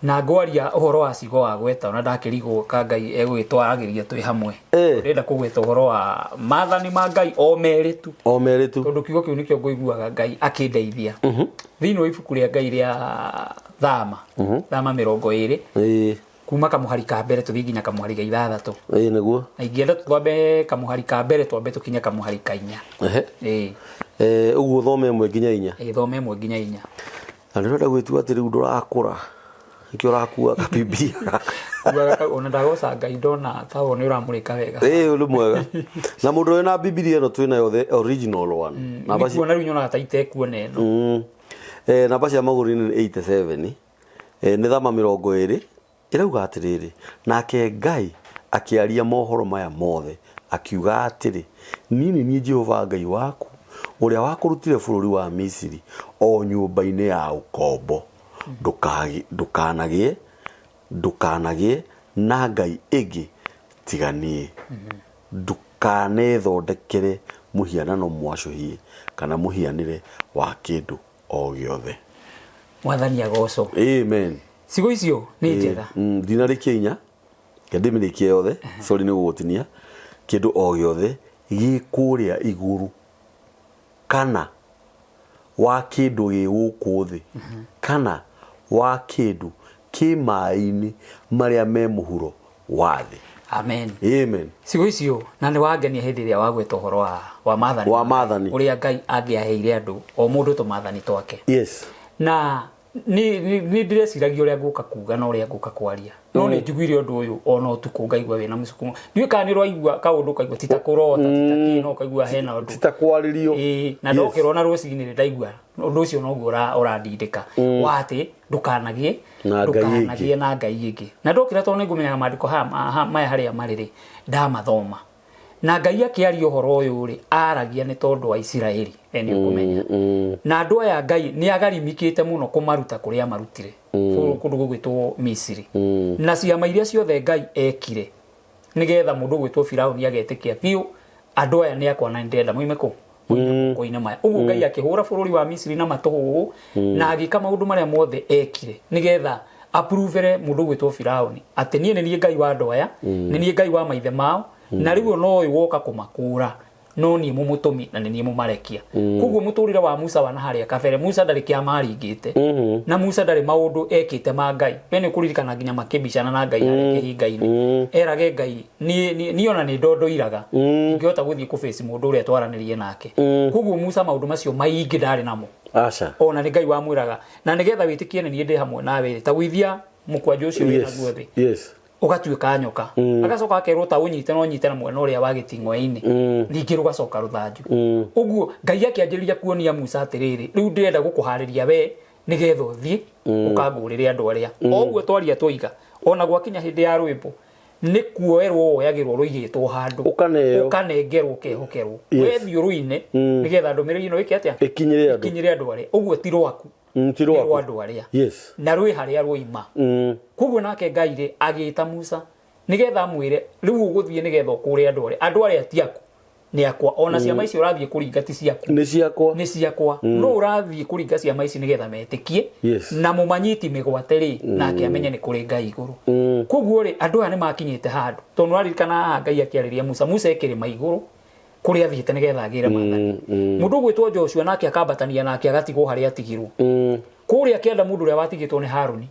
Na ngwaria ũhoro wa ciugo wa gweta ona ndakĩrigwo ka Ngai egũgĩtwaragĩria twĩ hamwe. Ndĩrenda kũgweta ũhoro wa maathani ma Ngai o merĩ tu. O merĩ tu. Tondũ kiugo kĩu nĩkĩo ngũiguaga Ngai akĩndeithia. Thĩinĩ wa ibuku rĩa Ngai rĩa Thama. Thama 20. Kuma kamũhari ka mbere tũthiĩ nginya kamũhari ga 6. Ĩĩ nĩguo. Na ingĩenda twambe kamũhari ka mbere twambe tũkinye kamũhari ka 4. Ehe. Ũguo thome 1 nginya 4. Ĩĩ thome 1 nginya 4. Na ndĩrenda gwĩtua atĩ rĩu ndũrakũra. Nĩkĩo ũrakua kabibilia gaka. Kuaga kau, ona ndagoca Ngai ndona ta ũyũ nĩ ũramũrĩka wega. Ĩĩ ũndũ mwega. Na mũndũ wĩna Bibilia ĩno twĩnayo the original one. Namba Nĩkuona rĩu nyonaga ta itekuona ĩno. Namba cia magũrũ-inĩ nĩ 87. Nĩ Thama 20. Ĩrauga atĩrĩrĩ, nake Ngai akĩaria mohoro maya mothe, akiuga atĩrĩ, niĩ nĩ niĩ Jehova Ngai waku, ũrĩa wakũrutire bũrũri wa Misiri, o nyũmba-inĩ ya ũkombo. Ndũkanagĩe, ndũkanagĩe na ngai ĩngĩ tiga niĩ. Ndũkanethondekere mũhianano mwacũhie kana mũhianĩre wa kĩndũ o gĩothe. Mwathani agocwo. Amen. Ciugo icio nĩ njega. Ndinarĩkia inya, reke ndĩmĩrĩkie yothe, sorry nĩ gũgũtinia. Kĩndũ o gĩothe gĩ kũrĩa igũrũ kana wa kĩndũ gĩ gũkũ thĩ kana wa kĩndũ kĩ maĩ-inĩ marĩa me mũhuro wa thĩ. Amen. Amen. Ciugo icio na nĩ wangenia hĩndĩ ĩrĩa wagweta ũhoro wa maathani. Wa maathani. Ũrĩa Ngai angĩaheire andũ o mũndũ tũmathani twake. Yes. Na nĩ ndĩreciragia ũrĩa ngũka kuga na ũrĩa ngũka kwaria. No nĩ njiguire ũndũ ũyũ ona ũtukũ ngaigua wĩna mũsukumo. Ndiũĩ kana nĩ ũraigua kaũndũ ũkaigua ti ta kũrota, ti ta kĩ, no ũkaigua hena ũndũ. Ti ta kwarĩrio. Ĩĩ, na ndokĩra ona rũcinĩ rĩ ndaigua ũndũ ũcio noguo ũrandindĩka. Wa atĩ ndũkanagĩe Na Ngai ĩngĩ. ndũkanagĩe na Ngai ĩngĩ. Na ndokĩra tondũ nĩ ngũmenyaga maandĩko maya harĩa marĩ rĩ, ndamathoma. Na Ngai akĩaria ũhoro ũyũ rĩ, aragia nĩ tondũ wa Isiraeli, we nĩ ũkũmenya. Na andũ aya Ngai nĩ agarimikĩte mũno kũmaruta kũrĩa amarutire, kũndũ gũgwĩtwo Misiri. Na ciama iria ciothe Ngai ekire, nĩgetha mũndũ ũgwĩtwo Firaũni agetĩkia biũ, andũ aya nĩ akwa na nĩ ndĩrenda moime kũ? Moime moko-inĩ maya. Ũguo Ngai akĩhũra bũrũri wa Misiri na matũhũhũ, na agĩka maũndũ marĩa mothe ekire, nĩgetha approve mũndũ ũgwĩtwo Firaũni atĩ niĩ nĩ niĩ Ngai wa andũ aya, nĩ niĩ Ngai wa maithe mao, na rĩu ona ũyũ woka kũmakũra No niĩ mũmũtũmi na nĩ niĩ mũmarekia. Koguo mũtũrĩre wa Musa wa na harĩa kabere, Musa ndarĩ kĩama aringĩte, na Musa ndarĩ maũndũ ekĩte ma Ngai. We nĩ ũkũririkana nginya makĩbicana na Ngai harĩa kĩhinga-inĩ, erage Ngai, niĩ ona nĩ ndondoiraga, ingĩhota gũthiĩ kũbĩci mũndũ ũrĩa twaranĩrie nake. Koguo Musa maũndũ macio maingĩ ndarĩ namo. Aca. Ona nĩ Ngai wamwĩraga, na nĩgetha wĩtĩkie nĩ niĩ ndĩ hamwe nawe, ta gũithia mũkwanjũ ũcio wĩ naguo thĩ. Ũgatuĩka nyoka. Agacoka akerwo ta ũnyite na ũnyite na mwena ũrĩa wa gĩting'oe-inĩ, ningĩ rũgacoka rũthanju. Ũguo Ngai akĩanjĩrĩria kuonia Musa atĩrĩrĩ, rĩu ndĩrenda gũkũharĩria we nĩgetha ũthiĩ ũkangũrĩre andũ arĩa. O ũguo twaria twoiga, ona gwakinya hĩndĩ ya rwĩmbo, nĩ kuoerwo woyagĩrwo rũigĩtwo handũ, Ũkaneo. Ũkanengerwo, ũkehokerwo. Yes. Wethiĩ ũrũine nĩgetha ndũmĩrĩri ĩno ĩke atĩa? Ĩkinyĩre andũ. Ĩkinyĩre andũ arĩa. Ũguo ti rwaku. Ti Nĩ rwa rwaku. andũ arĩa. Yes. Na rwĩ harĩa rwoima. Koguo nake Ngai rĩ agĩta Musa nĩgetha amwĩre rĩu ũgũthiĩ nĩgetha ũkũre andũ arĩa. Andũ arĩa ti aku, nĩ akwa. Ona ciama icio ũrathiĩ kũringa ti ciaku. Nĩ ciakwa. Nĩ ciakwa. No ũrathiĩ kũringa ciama ici nĩgetha metĩkie. Yes. Na mũmanyiti mĩgwate rĩ, nake amenye nĩ kũrĩ Ngai igũrũ. Koguo rĩ, andũ aya nĩ makinyĩte handũ. Tondũ nĩwaririkana haha Ngai akĩarĩria Musa, Musa e kĩrĩma igũrũ kũrĩa athiĩte nĩgetha agĩre maathani. Mũndũ ũgwĩtwo Joshua nake akambatania nake agatigwo harĩa atigirwo. Kũrĩa kĩanda mũndũ ũrĩa watigĩtwo nĩ Haruni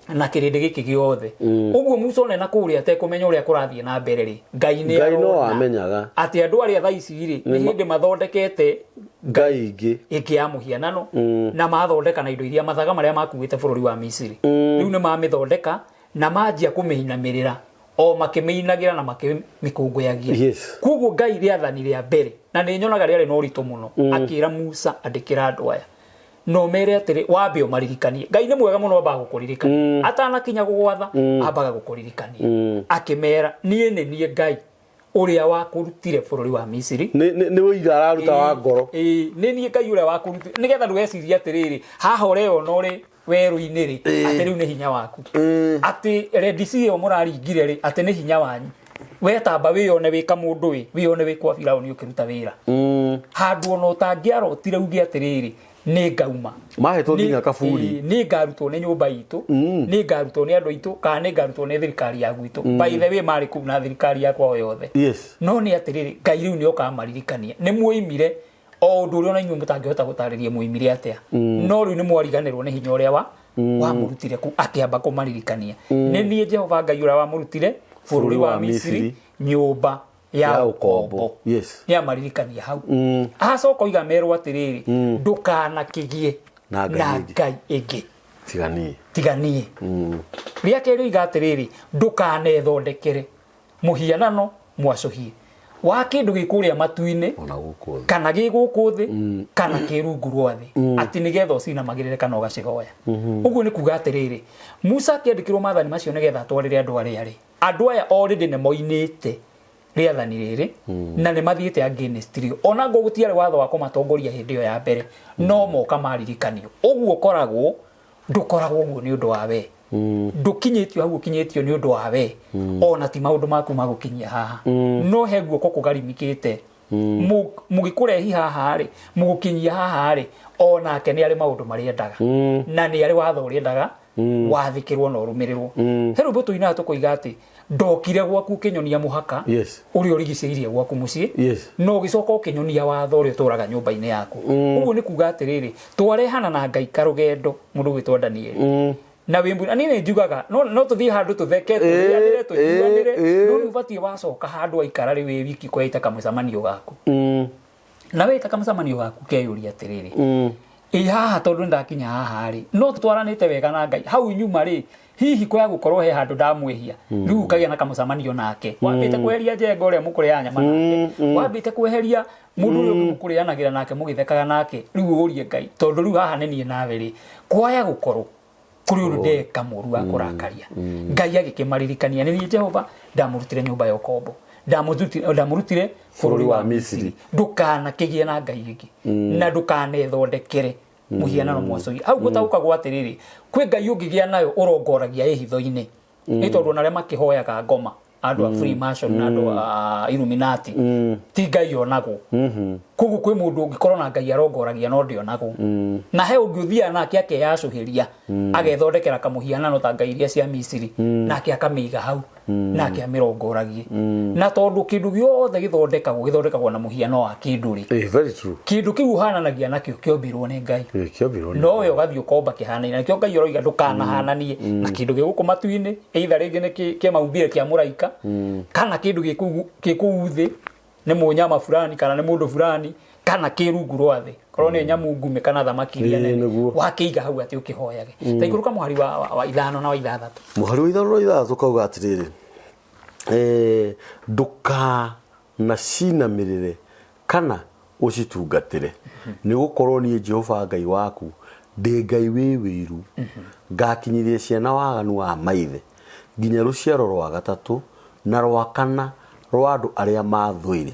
na kĩrĩndĩ gĩkĩ gĩothe. Ũguo Musa ona na kũrĩa atekũmenya ũrĩa kũrathiĩ na mbere rĩ, Ngai nĩ Ngai no arona amenyaga. atĩ andũ arĩa thaa ici rĩ, nĩ hĩndĩ mathondekete Ngai ingĩ. Ĩngĩ ya mũhianano, na mathondeka na indo iria mathaga marĩa makuĩte bũrũri wa Misiri. Rĩu nĩ mamĩthondeka na manjia kũmĩinamĩrĩra o makĩmĩinagĩra na makĩmĩkũngũyagia. Yes. Koguo Ngai rĩathani rĩa mbere, na nĩ nyonaga rĩarĩ na ũritũ mũno, akĩra Musa andĩkĩra andũ aya no mere atĩrĩ, wambe ũmaririkanie. Ngai nĩ mwega mũno, ambaga gũkũririkania atanakinya gũgwatha, ambaga gũkũririkania akĩmera, niĩ nĩ niĩ Ngai ũrĩa wakũrutire bũrũri wa Misiri. Nĩ ũira araruta wa ngoro. Ĩĩ, nĩ niĩ Ngai ũrĩa wakũrutire, nĩgetha ndũgecirie atĩrĩrĩ, haha ũreyona ũrĩ werũ-inĩ rĩ, atĩ rĩu nĩ hinya waku, atĩ Red Sea ĩyo mũraringire rĩ, atĩ nĩ hinya wanyu. We tamba wĩyone wĩ kamũndũ ĩ, wĩyone wĩ kwa Firaũni ũkĩruta wĩra handũ ona ũtangĩarotire uge atĩrĩrĩ, nĩ ngauma. Mahetwo nginya kaburi. Nĩ ngarutwo nĩ nyũmba itũ, nĩ ngarutwo nĩ andũ aitũ, kana nĩ ngarutwo nĩ thirikari ya gwitũ. By the way, marĩ kũu na thirikari ya kwao yothe. Yes. No nĩ atĩrĩrĩ, Ngai rĩu nĩ oka amaririkania nĩ muoimire o ũndũ ũrĩa ona inyuĩ mũtangĩhota gũtarĩria muoimire atĩa, no rĩu nĩ mwariganĩrwo nĩ hinya ũrĩa wa wamũrutire kũu. Akĩamba kũmaririkania, nĩ niĩ Jehova Ngai ũrĩa wamũrutire bũrũri wa Misiri, nyũmba ya Ya ũkombo. ũkombo. Yes. Nĩ amaririkania hau. Acoka oiga merwo atĩrĩrĩ, ndũkanakĩgie Na Ngai na ĩngĩ. Ngai ĩngĩ Tiga niĩ. Tiga niĩ. Rĩa kerĩ oiga atĩrĩrĩ, ndũkanethondekere mũhianano mwacũhie wa kĩndũ gĩ kũrĩa matu-inĩ Ona gũkũ thĩ. kana gĩ gũkũ thĩ kana kĩ rungu rwa thĩ, atĩ nĩgetha ũcinamagĩrĩre kana ũgacihoya. Ũguo nĩ kuga atĩrĩrĩ, Musa akĩandĩkĩrwo maathani macio nĩgetha atwarĩre andũ arĩa rĩ, andũ aya already nĩ moinĩte rĩathani rĩrĩ na nĩ mathiĩte against rĩo, ona ngo gũtiarĩ watho wa kũmatongoria hĩndĩ ĩyo ya mbere, no moka maririkanio. Ũguo ũkoragwo ndũkoragwo ũguo nĩ ũndũ wa we, ndũkinyĩtio hau ũkinyĩtio nĩ ũndũ wa we, ona ti maũndũ maku magũkinyia haha, no he guoko kũgarimikĩte mũgĩkũrehi haha rĩ, mũgũkinyia haha rĩ. Onake nĩ arĩ maũndũ marĩa endaga na nĩ arĩ watho ũrĩa endaga wathĩkĩrwo na ũrũmĩrĩrwo. He rwĩmbo tũinaga tũkoiga atĩ ndokire gwaku ũkĩnyonia mũhaka Yes. ũrĩa ũrigicĩirie gwaku mũciĩ, Yes. na ũgĩcoka ũkĩnyonia watho ũrĩa ũtũraga nyũmba-inĩ yaku. Ũguo nĩ kuga atĩrĩrĩ, twarehana na Ngai karũgendo, mũndũ gwĩtwo Danieli na wĩ na niĩ nĩ njugaga no tũthiĩ handũ tũtheke, tũrĩanĩre, tũnyuanĩre, no nĩ ũbatiĩ wacoka handũ waikara rĩ wĩ wiki kwĩta kamũcemanio gaku, na wĩta kamũcemanio gaku keyũria atĩrĩrĩ, ĩ haha tondũ nĩndakinya haha rĩ, no tũtwaranĩte wega na Ngai hau nyuma rĩ, hihi kwaya gũkorwo he handũ ndamwĩhia? Rĩu ũkagĩa na kamũcemanio nake, wambĩte kweheria njenga ũrĩa mũkũrĩaga nyama nake, wambĩte kweheria mũndũ ũrĩa ũngĩ mũkũrĩanagĩra nake mũgĩthekaga nake. Rĩu ũrie Ngai, tondũ rĩu haha nĩ niĩ nawe rĩ, kwaya gũkorwo kũrĩ ũndũ ndeka mũru wa kũrakaria Ngai. Agĩkĩmaririkania, nĩ niĩ Jehova ndamũrutire nyũmba ya ũkombo, ndamũrutire bũrũri wa Misiri, ndũkanakĩgĩe na ngai ĩngĩ na ndũkanethondekere mũhianano mwacũhie. Hau gũtaũkagwo atĩrĩrĩ, kwĩ ngai ũngĩgĩa nayo ũrongoragia ĩhitho-inĩ, nĩ tondũ ona arĩa makĩhoyaga ngoma, andũ a Freemason na andũ a Illuminati, ti ngai onagwo. Koguo kwĩ mũndũ ũngĩkorwo na ngai arongoragia no ndĩonagwo, na he ũngĩ ũthiaga nake akeyacũhĩria, agethondekera kamũhianano ta ngai iria cia Misiri, nake akamĩiga hau. Nake amĩrongoragie, na tondũ kĩndũ gĩothe gĩthondekagwo gĩthondekagwo na mũhiano wa kĩndũ rĩ, Very true. Kĩndũ kĩu ũhananagia nakĩo kĩombirwo nĩ Ngai. Kĩombirwo nĩ No we ũgathiĩ ũkomba kĩhanaine nakĩo. Ngai ũroiga ndũkanahananie na kĩndũ gĩ gũkũ matu-inĩ, either rĩngĩ nĩ kĩa maumbire kĩa mũraika, kana kĩndũ gĩ kũu thĩ nĩ mũnyama fulani kana nĩ mũndũ fulani, kana kĩ rungu rwa thĩ korwo nĩ nyamũ ngume kana thamaki iria nene. Wakĩiga hau atĩ ũkĩhoyage. Ta ikũrũka mũhari wa 5 na wa 6. Mũhari wa 5 na 6 kauga atĩrĩrĩ, ndũkanacinamĩrĩre kana ũcitungatĩre, nĩ gũkorwo niĩ Jehova Ngai waku ndĩ Ngai wĩ wĩiru, ngakinyĩria ciana waganu wa maithe nginya rũciaro rwa gatatũ na rwa kana rwa andũ arĩa mathũire.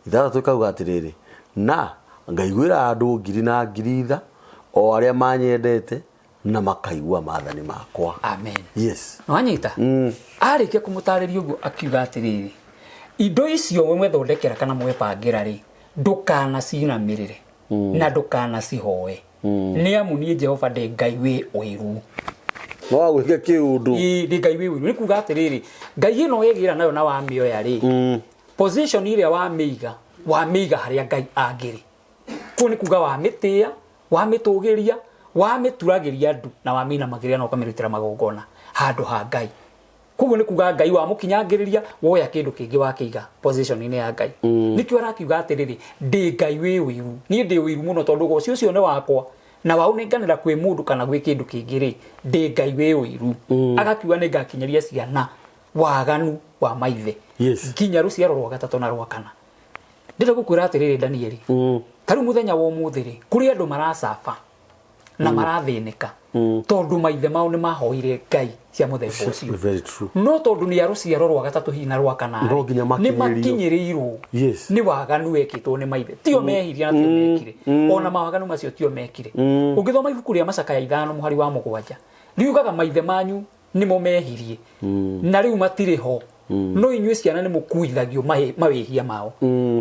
6 ĩkauga atĩrĩrĩ, na ngaiguĩra andũ ngiri na ngiri tha, o arĩa manyendete na makaigua maathani makwa. Amen. Yes. Wanyita arĩkia kũmũtarĩria ũguo, akiuga atĩrĩrĩ, indo icio mwethondekera kana mwebangĩra rĩ, ndũkanacinamĩrĩre na ndũkanacihoe, nĩ amu niĩ Jehova ndĩ Ngai wĩ ũiru. No wagwĩke kĩũndũ. Ĩĩ, ndĩ Ngai wĩ ũiru. Nĩ kuga atĩrĩrĩ, Ngai ĩno wegĩra nayo na wamĩoya rĩ, position ĩrĩa wamĩiga, wamĩiga harĩa Ngai angĩrĩ. Kũu nĩ kuga wamĩtĩĩa, wamĩtũgĩria, wamĩturagĩria ndu na wamĩinamagĩrĩra na ũkamĩrutĩra magongona handũ ha Ngai. Koguo nĩ kuga Ngai wamũkinyangĩrĩria, woya kĩndũ kĩngĩ wakĩiga position-inĩ ya Ngai. Nĩkĩo arakiuga atĩrĩrĩ, ndĩ Ngai wĩ ũiru, niĩ ndĩ ũiru mũno, tondũ ũgoci ũcio nĩ wakwa na waũnenganĩra kwĩ mũndũ kana gwĩ kĩndũ kĩngĩ rĩ, ndĩ Ngai wĩ ũiru. Agakiuga nĩ ngakinyĩria ciana waganu wa maithe nginya rũciaro rwa gatatũ na rwa kana. Ndĩrenda gũkwĩra atĩrĩrĩ, Danieli, ta rĩu mũthenya wa ũmũthĩ rĩ, kũrĩ andũ maracaba na marathĩnĩka tondũ maithe mao nĩ mahoire ngai cia mũthemba ũcio. Very true. No tondũ nĩ a rũciaro rwa gatatũ hihi na rwa kana No nginya nĩ makinyĩrĩrio. makinyĩrĩirwo nĩ waganu wekĩtwo nĩ maithe. Tio mehirie na tio mekire, ona mawaganu macio tio mekire. Ũngĩthoma ibuku rĩa Macakaya 5 mũhari wa 7, riugaga maithe manyu nĩmo mehirie na rĩu matirĩ ho, no inyuĩ ciana nĩ mũkuithagio mawĩhia mao.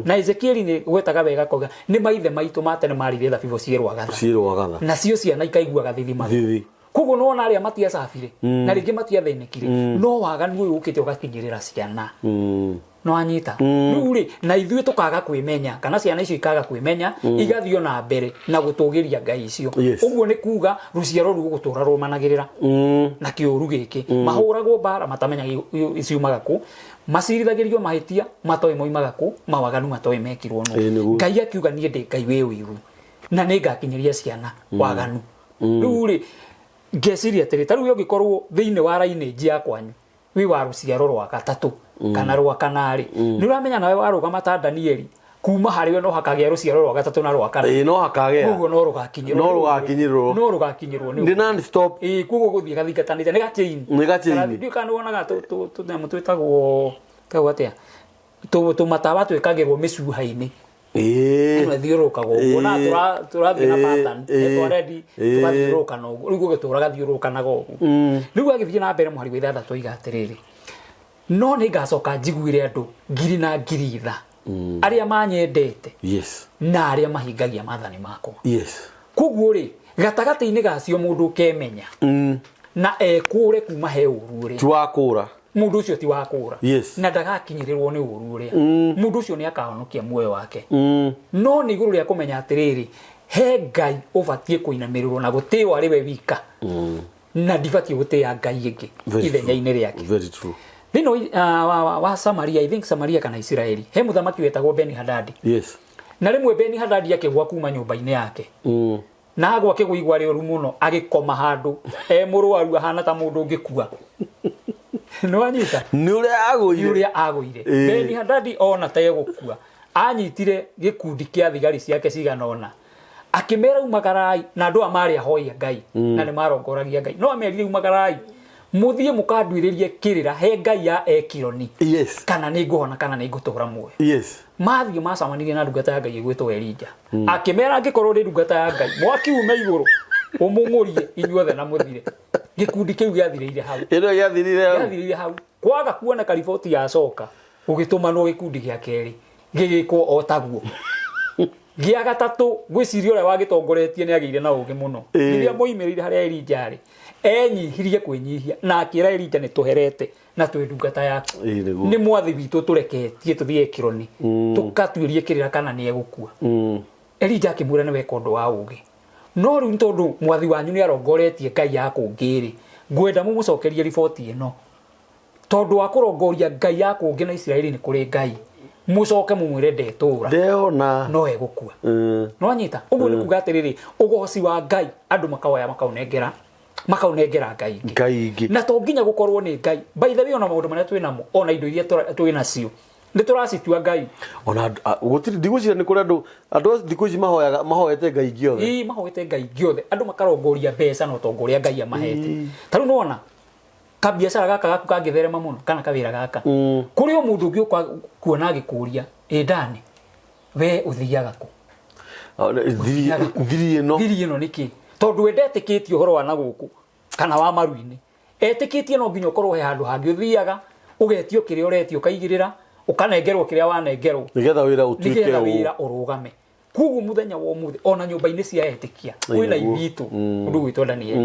Na Ezekieli nĩ gwetaga wega akauga nĩ maithe maitũ ma tene marire thabibũ ciĩrwagatha, Ciĩrwagatha. Nacio ciana ikaiguaga thithima. Thithi. Koguo nona arĩa matiacabire na rĩngĩ matiathĩnĩkire, no waganu ũyũ ũkĩte ũgakinyĩrĩra ciana. No anyita rĩu rĩ, na ithuĩ tũkaga kwĩmenya, kana ciana icio ikaga kwĩmenya, igathiĩ ona mbere na gũtũgĩria ngai icio. Ũguo nĩ kuga rũciaro rũu gũtũra rũmanagĩrĩra na kĩũru gĩkĩ, mahũragwo mbara matamenyaga ciumaga kũ, macirithagĩrio mahĩtia matoĩ moimaga kũ, mawaganu matoĩ mekirwo nũ. Ĩĩ, nĩguo. Ngai akiuga niĩ ndĩ Ngai wĩ ũiru na nĩ ngakinyĩria ciana waganu. Rĩu rĩ, ngeciria atĩrĩ, ta rĩu ũngĩkorwo thĩinĩ wa lineage ya kwanyu wĩ wa rũciaro rwa gatatũ kana rwa kana rĩ, nĩ ũramenya nawe warũgama ta Danieli, kuma harĩ we no hakagĩa rũciaro rwa gatatũ na rwa kana. Ĩĩ, no hakagĩa. Koguo no rũgakinyĩrwo. No rũgakinyĩrwo. No rũgakinyĩrwo nĩ Nĩ non stop. Ĩĩ, koguo gũthiĩ gathingatanĩte nĩ ga chain. Nĩ ga chain. Ndiũĩ kana nĩwonaga tũnyamũ twĩtagwo twĩtagwo atĩa, tũmatawa twĩkagĩrwo mĩcuha-inĩ. Ĩno ĩthiũrũrũkaga ũguo na tũrathiĩ na pattern twa ready, tũgathiũrũrũkana ũguo. Rĩu gũgĩtũra gathiũrũrũkanaga ũguo. Rĩu agĩthiĩ na mbere mũhari wa 6 oiga atĩrĩrĩ, no nĩ ngacoka njiguĩre andũ ngiri na ngiri tha, arĩa manyendete na arĩa mahingagia maathani makwa. Koguo rĩ, gatagatĩ-inĩ gacio mũndũ ũkemenya na ekũre kuma he ũru ũrĩa Ti wa kũra. Mũndũ ũcio ti wa kũra na ndagakinyĩrĩrwo nĩ ũru ũrĩa. Mũndũ ũcio nĩ akahonokia muoyo wake. No nĩ igũrũ rĩa kũmenya atĩrĩrĩ, he Ngai ũbatiĩ kũinamĩrĩrwo na gũtĩo arĩ we wika, na ndibatiĩ gũtĩĩa ngai ĩngĩ Very ithenya-inĩ true. rĩake. Very true. Thĩinĩ wa Samaria, I think Samaria kana Isiraeli, he mũthamaki wetagwo Beni Hadadi. Na rĩmwe Beni Hadadi akĩgwa kuma nyũmba-inĩ yake, na agwa akĩgũigua rĩũru mũno, agĩkoma handũ e mũrwaru ahana ta mũndũ ũngĩkua. Nĩwanyita? Nĩ ũrĩa nĩ agũire. Ũrĩa agũire. Beni Hadadi ona ta egũkua, anyitire gĩkundi kĩa thigari ciake cigana ũna, akĩmera umagarai, na andũ aya marĩ ahoi a Ngai na nĩ marongoragia Ngai, no amerire umagarai mũthiĩ mũkanduĩrĩrie kĩrĩra he ngai ya Ekironi kana nĩ ngũhona kana nĩ ngũtũra muoyo. Mathiĩ macemanirie na ndungata ya Ngai ĩgwĩtwo Elija, akĩmera angĩkorwo ũrĩ ndungata ya Ngai, mwaki ume igũrũ ũmũng'ũrie inyuothe na mũthire. Gĩkundi kĩu gĩathirĩire hau. Ĩno gĩathirire hau. Gĩathirĩire hau. Kwaga kuoneka riboti yacoka, gũgĩtũmanwo gĩkundi gĩa kerĩ, gĩgĩkwo o taguo. Gĩa gatatũ, ngwĩciria ũrĩa wagĩtongoretie nĩ agĩire na ũgĩ mũno. Rĩrĩa moimĩrĩire harĩa Elija arĩ, enyihirie kwĩnyihia na akĩra Elija nĩ tũherete na twĩ ndungata yaku. Ĩĩ, nĩguo. Nĩ mwathi witũ tũreketie tũthiĩ Ekironi tũkatuĩrie kĩrĩra kana nĩ egũkua. Elija akĩmwĩra nĩ weka ũndũ wa ũgĩ. No rĩu nĩ tondũ mwathi wanyu nĩ arongoretie ngai ya kũngĩ-rĩ, ngwenda mũmũcokerie riboti ĩno. Tondũ wa kũrongoria ngai ya kũngĩ na Isiraeli nĩ kũrĩ Ngai, mũcoke mũmwĩre ndetũra. Ndeona. No egũkua. Nĩwanyita? Ũguo nĩ kuga atĩrĩrĩ, ũgoci wa Ngai andũ makawoya makaũnengera makaũnengera Ngai ingĩ. Ngai ingĩ. Na to nginya gũkorwo nĩ Ngai. By the way, ona maũndũ marĩa twĩ namo, ona indo iria twĩ nacio, nĩ tũracitua Ngai. Ona andũ- gũtirĩ ndigwĩciria nĩ kũrĩ andũ andũ a thikũ ici mahoyaga mahoete Ngai ingĩ othe. Ĩĩ, mahoete Ngai ingĩ othe. Andũ makarongoria mbeca na ũtonga ũrĩa Ngai amahete. Ta rĩu nĩwona, kabiacara gaka gaku kangĩtherema mũno kana kawĩra gaka kũrĩ o mũndũ ũngĩ ũka kuona agĩkũria ĩ Dani we ũthiaga kũ Thiri thiri ĩno. Thiri ĩno nĩkĩ? Tondũ we ndetĩkĩtie ũhoro wa na gũkũ kana wa maru-inĩ, etĩkĩtie no nginya ũkorwo he handũ hangĩ ũthiaga ũgetio kĩrĩa ũretio ũkaigĩrĩra ũkanengerwo kĩrĩa wanengerwo Nĩgetha wĩra ũtuĩke nĩgetha ũũ. wĩra ũrũgame. Koguo mũthenya wa ũmũthĩ ona nyũmba-inĩ cia etĩkia kwĩna Nĩguo. ithitũ ũndũ gwĩtwo Danieli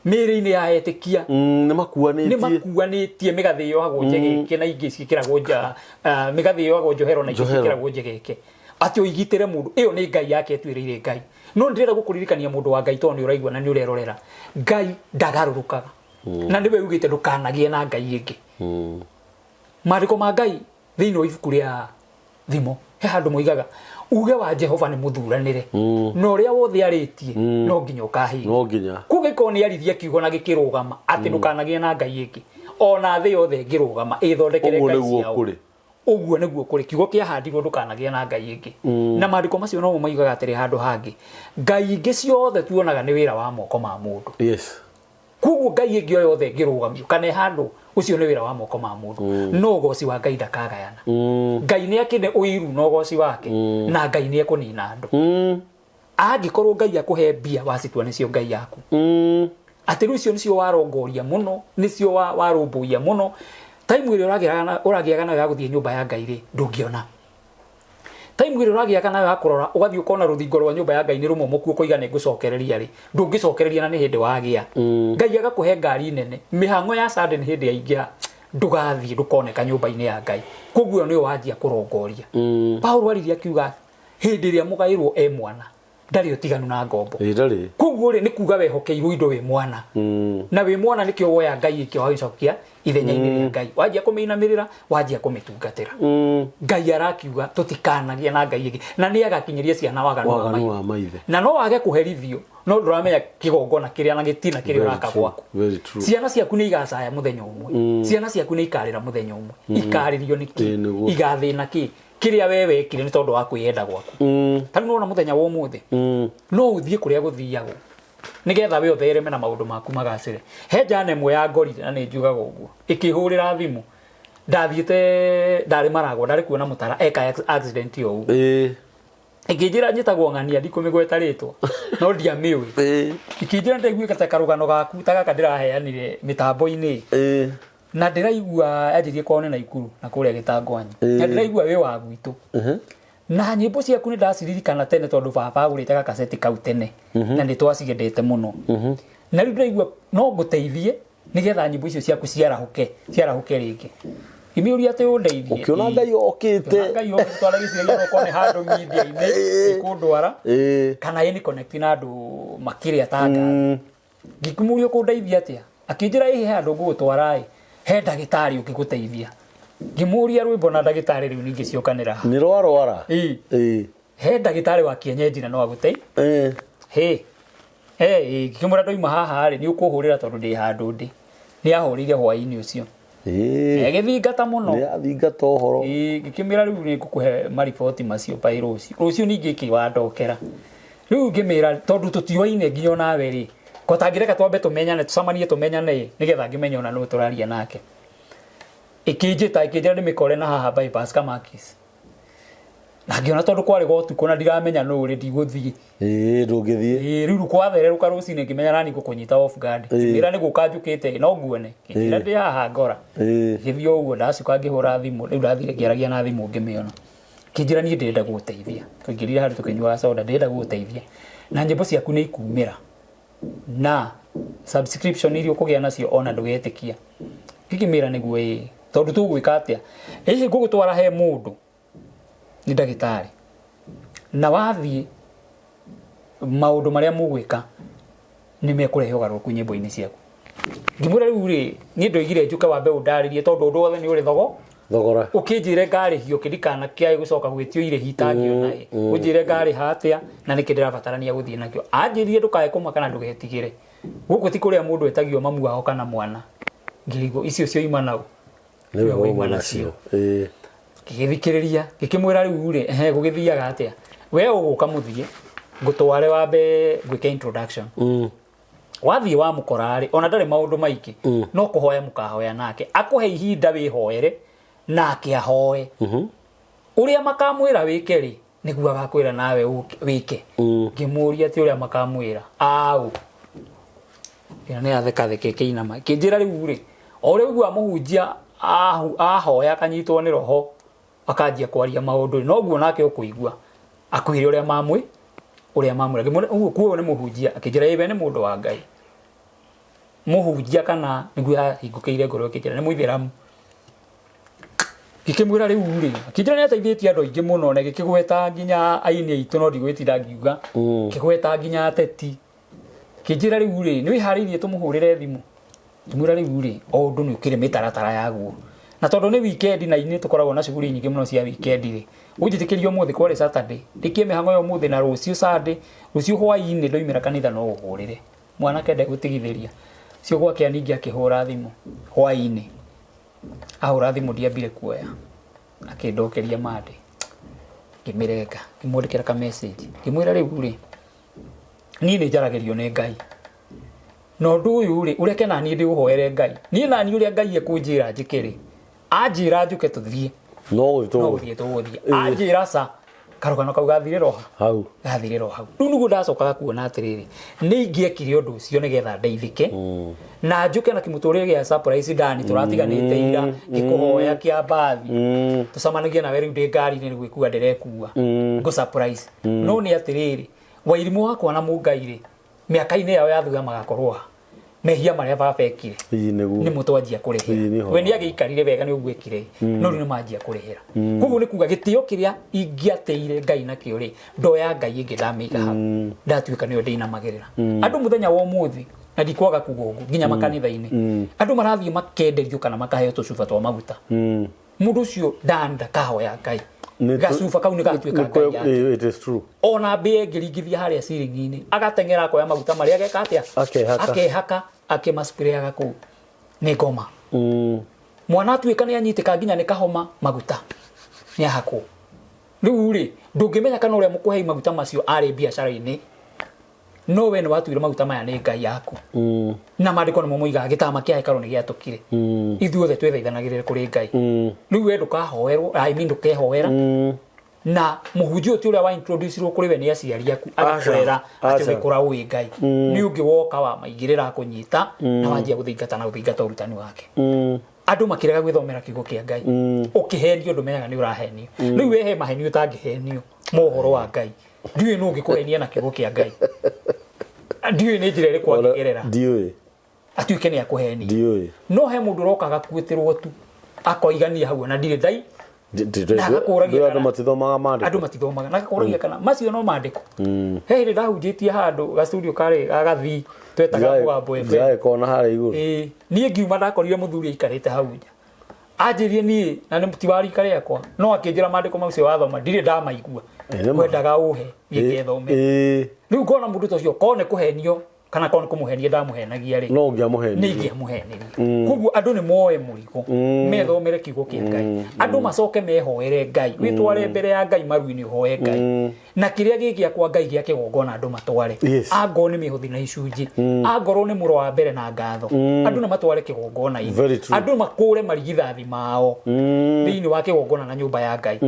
mĩĩrĩ-inĩ ya etĩkia Nĩ makuanĩtie. Nĩ makuanĩtie mĩgathĩ yohagwo njegeke na ingĩ ciĩkĩragwo nja mĩgathĩ yohagwo njohero na ingĩ Njohero. ciĩkĩragwo njegeke atĩ ũigitĩre mũndũ ĩyo nĩ Ngai yake ĩtuĩrĩire Ngai. No ndĩrenda gũkũririkania mũndũ wa Ngai tondũ nĩ ũraigua na nĩ ũrerorera, Ngai ndagarũrũkaga na nĩwe ugĩte ndũkanagĩe na Ngai ĩngĩ. Maandĩko ma Ngai thĩinĩ wa ibuku rĩa Thimo he handũ moigaga uge wa Jehova nĩ mũthuranĩre na ũrĩa wothe arĩtie no nginya ũkahinga. No nginya. Koguo ĩkorwo nĩ aririe kiugo na gĩkĩrũgama atĩ ndũkanagĩe na Ngai ĩngĩ, ona thĩ yothe ĩngĩrũgama ĩthondekere Ũguo ngai nĩguo ciao. kũrĩ. Ũguo nĩguo kũrĩ. Kiugo kĩahandirwo ndũkanagĩe na Ngai ĩngĩ. Na maandĩko macio nomo moigaga atĩrĩ handũ hangĩ, ngai ingĩ ciothe tuonaga nĩ wĩra wa moko ma mũndũ. Koguo ngai ĩngĩ o yothe ĩngĩrũgamio kana ĩhandwo, ũcio nĩ wĩra wa moko ma mũndũ. No ũgoci wa Ngai ndakagayana. Ngai nĩ akĩne ũiru na ũgoci wake, na Ngai nĩ ekũnina andũ. Angĩkorwo Ngai akũhe mbia wacitua nĩcio Ngai yaku. Atĩ rĩu icio nĩcio warongoria mũno, nĩcio warũmbũiya mũno, time ĩrĩa ũragĩaga nayo ya gũthiĩ nyũmba ya Ngai rĩ, ndũngĩona. Time ĩrĩa ũragĩaga nayo ya kũrora, ũgathiĩ ũkona rũthingo rwa nyũmba ya Ngai nĩ rũmomoku ũkoiga nĩ ngũcokereria rĩ, ndũngĩcokereria na nĩ hĩndĩ wagĩa. Ngai agakũhe ngari nene, mĩhang'o ya Sunday nĩ hĩndĩ yaingĩha, ndũgathiĩ ndũkoneka nyũmba-inĩ ya Ngai. Koguo ĩyo nĩyo wanjia kũrongoria. Paulo aririe akiuga hĩndĩ ĩrĩa mũgaĩrwo e mwana ndarĩ ũtiganu na ngombo. Ĩ, ndarĩ. Koguo rĩ, nĩ kuga wehokeirwo indo wĩ mwana. Na wĩ mwana nĩkĩo woya Ngai ĩkĩ wagĩcokia ithenya-inĩ rĩa Ngai. Wanjia kũmĩinamĩrĩra, wanjia kũmĩtungatĩra. Ngai arakiuga tũtikanagĩe na Ngai ĩngĩ. Na nĩ agakinyĩria ciana waganu wa Waganu maithe. wa maithe. Na no wage kũherithio, no ndũramenya kĩgongona kĩrĩa na gĩtina kĩrĩa Very ũraka true, gwaku. very true. Ciana ciaku nĩ igacaya mũthenya ũmwe. Ciana ciaku nĩ ikarĩra mũthenya ũmwe. Ikarĩrio nĩ kĩ? Ĩ, nĩguo. Igathĩna kĩ? Kĩrĩa we wekire nĩ tondũ wa kwĩyenda gwaku. Ta rĩu nĩwona mũthenya wa ũmũthĩ, no ũthiĩ kũrĩa gũthiagwo nĩgetha we ũthereme na maũndũ maku magacĩre. He njana ĩmwe ya ngorire na nĩ njugaga ũguo, ĩkĩhũrĩra thimũ, ndathiĩte ndarĩ Maragwa, ndarĩ kuona mũtara eka accident o ũguo. Ĩkĩnjĩra njĩtagwo ng'ania, ndikũmĩgweta rĩtwa, no ndiamĩũĩ. Ĩkĩnjĩra nĩndaiguĩte ta karũgano gaku ta gaka ndĩraheanire mĩtambo-inĩ. Na ndĩraigua yanjĩrie kwao nĩ Naikuru na kũrĩa Gĩtangwanyi. Na ndĩraigua wĩ wa gwitũ. Na nyĩmbo ciaku nĩ ndaciririkana tene tondũ baba agũrĩte gakaseti kau tene na nĩ twaciendete mũno. Na rĩu ndĩraigua no ngũteithie nĩgetha nyĩmbo icio ciaku ciarahũke, ciarahũke rĩngĩ. Ngĩmĩũria atĩ ũndeithie. Ũkĩona Ngai okĩte. Ũkĩona Ngai okĩte twara gĩcigo-inĩ okorwo nĩ handũ media-inĩ ĩkũndwara kana ĩni connect na andũ makĩrĩa atangathi. Ngĩkĩmũria ũkũndeithia atĩa? Akĩnjĩra ĩĩ he handũ ngũgũtwara ĩ, he ndagĩtarĩ ũngĩgũteithia. Ngĩmũria rwĩmbo na ndagĩtarĩ rĩu ningĩ ciokanĩra ha? Nĩ rwarwara? Ĩĩ. Ĩĩ. He ndagĩtarĩ wa kienyeji na no agũteithie. Ĩĩ. Hĩ. Ĩĩ, ngĩkĩmwĩra ndoima haha rĩ, nĩ ũkũhũrĩra tondũ ndĩ handũ ndĩ. Nĩ ahũrĩire hwaĩ-inĩ ũcio. Ĩĩ. Agĩthingata mũno. Nĩ athingata ũhoro. Ĩĩ, ngĩkĩmwĩra rĩu nĩ ngũkũhe mariboti macio by rũciũ. Rũciũ ningĩ ĩkĩwandokera. Rĩu ngĩmĩra tondũ tũtiũaine nginya onawe rĩ, ko tangĩreka twambe tũmenyane, tũcemanie tũmenyane ĩ, nĩgetha ngĩmenye ona nũ tũraria nake. Ĩkĩnjĩta ĩkĩnjĩra ndĩmĩkore na haha bypass Kamakis. Na ngĩona tondũ kwarĩ gwa ũtukũ na ndiramenya nũ rĩ, ndigũthiĩ. Ĩĩ, ndũngĩthiĩ. Ĩĩ, rĩu kwathererũka rũcinĩ ngĩmenya nani ngũkũnyita off guard. Ngĩmĩra nĩ gũka njũkĩte no nguone. Ngĩnjĩra ndĩ haha ngora. Ngĩthiĩ o ũguo ndacoka ngĩhũra thimũ, rĩu ndathire ngĩaragia na thimũ ngĩmĩona. Kĩnjĩra niĩ ndĩrenda gũgũteithia. Twaingĩrire handũ tũkĩnyuaga soda, ndĩrenda gũgũteithia. Na nyĩmbo ciaku nĩ ikumĩra. Na subscription iria ũkũgĩa nacio ona ndũgetĩkia. Ngĩkĩmĩra nĩguo ĩĩ. Tondũ tũgwĩka atĩa? Ĩhĩ ngũgũtwara he mũndũ nĩ ndagĩtarĩ. Na wathiĩ maũndũ marĩa mũgwĩka nĩ mekũrehe ũgarũrũku nyĩmbo-inĩ ciaku. Ngĩmwĩra rĩu rĩ, niĩ ndoigire njũke wambe ũndarĩrie tondũ ũndũ wothe nĩ ũrĩ thogo Thogora. Ũkĩnjĩre ngarĩhio kĩ ndikanakĩae gũcoka gwĩtio irĩhi itangĩona ĩ. Ũnjĩre ngarĩha atĩa na nĩkĩ ndĩrabatarania gũthiĩ nakĩo. Anjĩrire ndũkae kũmaka na ndũgetigĩre. Gũkũ ti kũrĩa mũndũ etagio mamu wao kana mwana. Ngĩrigwo icio cioima naũ. Nĩwe wauma nacio. Ĩĩ. Ngĩgĩthikĩrĩria ngĩkĩmwĩra rĩu rĩ, ehe gũgĩthiaga atĩa? We ũgũka mũthiĩ ngũtware wambe ngwĩke introduction. Wathiĩ wamũkora rĩ, ona ndarĩ maũndũ maingĩ, no kũhoya mũkahoya nake, akũhe ihinda wĩhoere nake ahoe. Ũrĩa makamwĩra wĩke rĩ, nĩguo agakwĩra nawe wĩke. Ngĩmũria atĩ ũrĩa makamwĩra aũ? Ĩno nĩ yathekatheka ĩkĩinama ĩkĩnjĩra rĩu rĩ, o ũrĩa ũiguaga mũhunjia ahoya akanyitwo nĩ roho akanjia kwaria maũndũ rĩ, noguo nake ũkũigua akwĩre ũrĩa mamwĩ ũrĩa mamwĩra. Ngĩmwĩra ũguo kuo nĩ mũhunjia? Akĩnjĩra ĩĩ we nĩ mũndũ wa Ngai. Mũhunjia kana nĩguo yahingũkĩire ngoro ĩkĩnjĩra nĩ mũithĩramu. Ngĩkĩmwĩra rĩu rĩ, akĩnjĩra nĩ ateithĩtie andũ aingĩ mũno na gĩkĩgweta nginya aini aitũ no ndigwĩtinda ngiuga. Kĩgweta nginya ateti. Kĩnjĩra rĩu rĩ, nĩ wĩharĩirie tũmũhũrĩre thimũ? Ngĩmwĩra rĩu rĩ, o ũndũ nĩ ũkĩrĩ mĩtaratara yaguo. Na tondũ nĩ weekend na inĩ tũkoragwo na shughuli nyingĩ mũno cia weekend rĩ, ũnjĩtĩkĩrie ũmũthĩ kwarĩ Saturday, ndĩkie mĩhang'o ya ũmũthĩ na rũciũ Sunday, rũciũ hwaĩ-inĩ ndoimĩra kanitha no ũhũrĩre. Mwanake ndegũtigithĩria. Ũcio gwakĩa ningĩ akĩhũra thimũ hwaĩ-inĩ. Ahũra thimũ ndiambire kuoya, akĩndokeria Monday, ngĩmĩrenga, ngĩmwandĩkĩra ka message, ngĩmwĩra rĩu rĩ, niĩ nĩ njaragĩrio nĩ Ngai. Na ũndũ ũyũ rĩ, ũreke naniĩ ndĩũhoere Ngai. Niĩ naniĩ ũrĩa Ngai ekũnjĩra njĩke rĩ, anjĩra njũke tũthiĩ. No gũthiĩ No gũthiĩ tũgũthiĩ. Anjĩra ca, karũgano kau gathirĩra o ha? Hau. Gathirĩra o hau. Rĩu nĩguo ndacokaga kuona atĩrĩrĩ, nĩ ingĩekire ũndũ ũcio nĩgetha ndeithĩke, na njũke na kĩmũtũrĩre gĩa surprise ndani tũratiganĩte ira, ngĩkũhoya kĩa mbathi. Tũcemanagie nawe rĩu ndĩ ngari-inĩ nĩ gwĩkua ndĩrekua. Ngũ surprise. No nĩ atĩrĩrĩ, wairimũ wakwa na mũngai rĩ, mĩaka-inĩ yao ya thutha magakorwo ha? Mehia marĩa baba ekire Ĩĩ nĩguo. nĩ mũtwanjia Ĩĩ, kũrĩhĩra. nĩ ũhoro. We nĩ agĩikarire wega nĩ ũguo ekire, no rĩu nĩ manjia kũrĩhĩra. Koguo nĩ kuga gĩtĩo kĩrĩa ingĩatĩire Ngai nakĩo rĩ, ndoya Ngai ĩngĩ ndamĩiga hau, ndatuĩka nĩyo ndĩinamagĩrĩra. Andũ mũthenya wa ũmũthĩ, na ndikwaga kuga ũguo, nginya makanitha-inĩ, andũ marathiĩ makenderio kana makaheo tũcuba twa maguta. Mũndũ ũcio ndakahoya Ngai. Gacuba kau nĩ gatuĩka Ngai yake. It is true. Ona mbĩa ĩngĩringithia harĩa ciringi-inĩ, agateng'era akoya maguta marĩa ageka atĩa? Akehaka. Akehaka, akĩmasprayaga kũu. Nĩ ngoma. Mwana atuĩka nĩ anyitĩka nginya nĩ kahoma, maguta nĩ ahakwo. Rĩu rĩ, ndũngĩmenya kana ũrĩa mũkũhei maguta macio arĩ biacara-inĩ, no we nĩ watuire maguta maya nĩ Ngai yaku. Na maandĩko nĩmo moigaga gĩtama kĩa hekarũ nĩ gĩatũkire. Ithuothe twĩthaithanagĩrĩre kũrĩ Ngai. Rĩu we ndũkahoerwo, I mean ndũkehoera. Na mũhunjia ũyũ ti ũrĩa wa introduce-irwo kũrĩ we nĩ aciari aku, agĩkwĩra atĩ Aca. ũgĩkũra ũĩ Ngai. Nĩ ũngĩ woka wamaigĩrĩra akũnyita na wanjia gũthingata na gũthingata ũrutani wake. Andũ makĩrega gwĩthomera kiugo kĩa Ngai. Ũkĩhenio ndũmenyaga nĩ ũrahenio. Rĩu we he mahenio ũtangĩhenio ma ũhoro wa Ngai. Ndiũĩ nũ ũngĩkũhenia na kiugo kĩa Ngai. Ndiũĩ nĩ njĩra ĩrĩkũ angĩgerera Ndiũĩ. atuĩke nĩ akũhenia. Ndiũĩ. No he mũndũ ũroka agakuĩtĩrwo tu akoigania hau ona ndirĩ ndai Na agakũragia Andũ kana- matithomaga maandĩko. Andũ matithomaga na agakũragia kana macio no maandĩko. He hĩndĩ ndahunjĩtie handũ gastudio karĩ gagathii twetaga Mũgambo FM. Ndiraĩ kona harĩa igũrũ. Ĩĩ, niĩ ngiuma ndakorire mũthuri aikarĩte hau nja. Anjĩrire niĩ na nĩ ti wa rika rĩakwa, no akĩnjĩra maandĩko macio wathoma ndirĩ ndamaigua. Ĩ, nĩ ma. Ngwendaga ũhe niĩ ngethome. Ĩĩ. Rĩu ngona mũndũ ta ũcio korwo nĩ kũhenio kana korwo nĩ kũmũhenia ndamũhenagia rĩ, No ũngĩamũhenirie. Nĩ ingĩamũhenirie. Koguo andũ nĩ moe mũrigo, methomere kiugo kĩa Ngai, andũ macoke mehoere Ngai, wĩtware mbere ya Ngai maru-inĩ ũhoe Ngai, na kĩrĩa gĩ gĩakwa Ngai gĩa kĩgongona andũ matware. Angorwo nĩ mĩhothi na icunjĩ, angorwo nĩ mũro wa mbere na ngatho, andũ nĩ matware kĩgongona-inĩ. Very true. Andũ makũre marigithathi mao thĩinĩ wa kĩgongona na nyũmba ya Ngai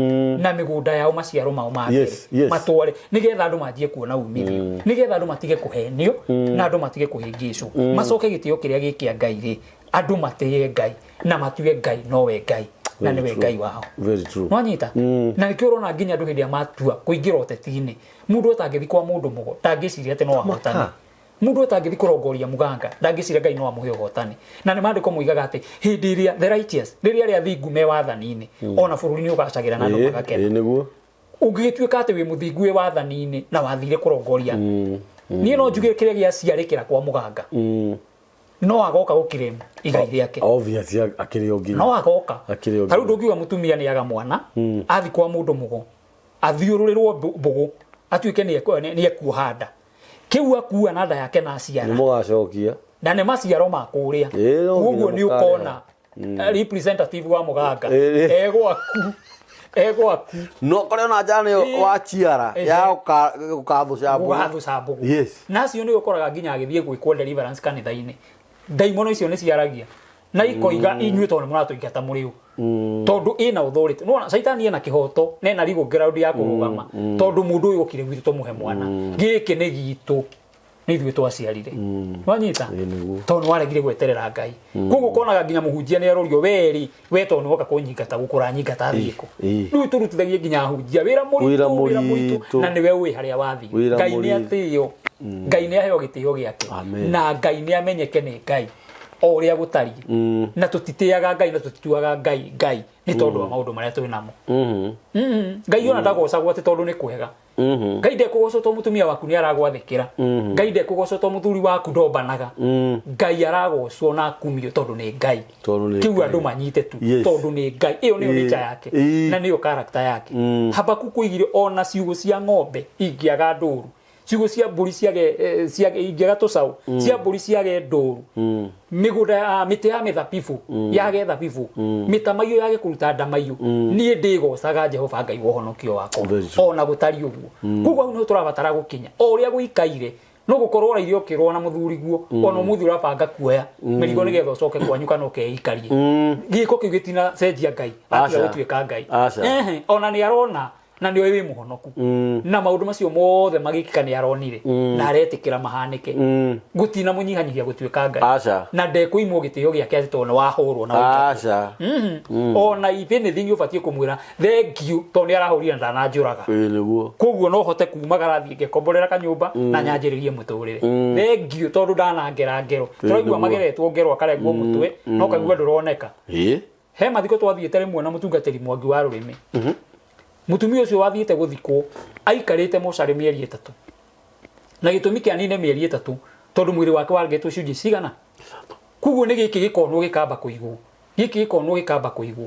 na mĩgũnda yao, maciaro mao ma mbere matware, nĩgetha andũ manjie kuona umithio, nĩgetha andũ matige kũhenio na andũ matige kũhĩngĩcwo, macoke gĩtĩo kĩrĩa gĩ kĩa Ngai rĩ, andũ matĩye Ngai na matue Ngai nowe Ngai. Na Very nĩwe true. Ngai wao. Very true. Nwanyita? Na nĩkĩo ũrona nginya andũ hĩndĩ ĩrĩa matua kũingĩra ũteti-inĩ, mũndũ ũtangĩthi kwa mũndũ mũgo ndangĩciria atĩ no ahotane. Mũndũ ũtangĩthi kũrongoria mũganga ndangĩciria Ngai no amũhe ũhotani. Na nĩ maandĩko moigaga atĩ hĩndĩ ĩrĩa the righteous, rĩrĩa arĩa athingu me wathani-inĩ, ona bũrũri nĩ ũgacagĩra na andũ magakena. Ĩĩ nĩguo. Ũngĩgĩtuĩka atĩ wĩ mũthingu wĩ wathani-inĩ na wathire kũrongoria, niĩ no njuge kĩrĩa gĩaciarĩkĩra kwa mũganga, no agoka gũkirem igai rĩake. Obvious akĩrĩ o nginya. No agoka. Akĩrĩ o Ta rĩu nginya. ndũngiuga mũtumia nĩ aga mwana, athi kwa mũndũ mũgo, athiũrũrĩrwo mbũgũ, atuĩke nĩ ekuoha nda. Kĩu akua na nda yake na aciara. Nĩ mũgacokia. Na nĩ maciaro ma kũrĩa. Ĩĩ, no nginya Koguo nĩ mũkarĩha. ũkona representative wa mũganga egwaku, egwaku. No kore ona njana ĩyo waciara ya gũkathũca mbũgũ. Gũgathũca mbũgũ. Yes. Na acio nĩ ũkoraga nginya agĩthiĩ gwĩkwo deliverance kanitha-inĩ, ndaimono icio nĩ ciaragia na ikoiga inyuĩ tondũ nĩ mũratũingata mũrĩ ũ, tondũ ĩna authority. Nĩwona caitani ena kĩhoto na ena legal ground ya kũrũgama, tondũ mũndũ ũyũ okire gwitũ tũmũhe mwana, gĩkĩ nĩ gitũ, nĩ ithuĩ twaciarire. Wanyita? Ĩĩ nĩguo. Tondũ nĩ waregire gweterera Ngai. Koguo ũkonaga nginya mũhunjia nĩ arorio, werĩ we tondũ nĩ woka kũnyingata gũkũ ũranyingata thiĩ kũ? Rĩu tũrutithagie nginya ahunjia wĩra mũritũ, Wĩra wĩra mũritũ, mũritũ. na nĩwe ũĩ harĩa wathiĩ. Wĩra Ngai nĩ mũritũ. atĩo, Ngai nĩ aheo gĩtĩo gĩake. Amen. Na Ngai nĩ amenyeke nĩ Ngai o ũrĩa gũtariĩ. Na tũtitĩaga Ngai na tũtituaga Ngai Ngai nĩ tondũ wa maũndũ marĩa twĩ namo. Ngai ona ndagocagwo atĩ tondũ nĩ kwega. Ngai ndekũgocwo tondũ mũtumia waku nĩ aragwathĩkĩra. Ngai ndekũgocwo tondũ mũthuri waku ndombanaga. Ngai aragocwo na akumio tondũ nĩ Ngai. Tondũ nĩ Kĩu Ngai. andũ manyite tu. Yes. Tondũ nĩ Ngai. Ĩyo nĩyo nature yake. Na nĩyo character yake. Habakuku oigire ona ciugũ cia ng'ombe ingĩaga ndũru, ciugũ cia mbũri ciage, ciage ingĩaga tũcaũ, cia mbũri ciage ndũru, mĩgũnda ya mĩtĩ ya mĩthabibũ yage thabibũ, mĩtamaiyũ yage kũruta ndamaiyũ, niĩ ndĩgocaga Jehova Ngai wa ũhonokio wakwa. Very true. Ona gũtariĩ ũguo. Koguo hau nĩho tũrabatara gũkinya. O ũrĩa gũikaire, no gũkorwo ũraire ũkĩrwo na mũthuri guo, ona ũmũthĩ ũrabanga kuoya mĩrigo nĩgetha ũcoke kwanyu kana ũkeikarie. Gĩko kĩu gĩtinacenjia Ngai, atiga Aca. gũtuĩka Ngai. Aca. Ehe, ona nĩ arona na nĩ oĩ wĩ mũhonoku. Na maũndũ macio mothe magĩkĩka nĩ aronire na aretĩkĩra mahanĩke. Gũtina mũnyihanyihia gũtuĩka Ngai. Aca. Na ndekũimwo gĩtĩo gĩake atĩ tondũ nĩ wahũrwo na waikatwo. Aca. Ona if anything ũbatiĩ kũmwĩra thank you tondũ nĩ arahũrire na ndananjũraga. Ĩĩ nĩguo. Koguo no hote kumagara thiĩ ngekomborera kanyũmba na nyanjĩrĩrie mũtũrĩre. Thank you tondũ ndanangera ngero. Tũraigua nĩguo. mageretwo ngero akarengwo mũtwe no kaigua ndũroneka. Ĩĩ. He mathiko twathiĩte rĩmwe na mũtungatĩri Mwangi wa rũrĩmĩ. Mũtumia ũcio wathiĩte gũthikwo aikarĩte mocarĩ mĩeri 3. Na gĩtũmi kĩa nine mĩeri 3 tondũ mwĩrĩ wake warengetwo icunjĩ cigana? Koguo nĩ gĩkĩ gĩkonwo gĩkamba kũigwo, gĩkĩ gĩkonwo gĩkamba kũigwo,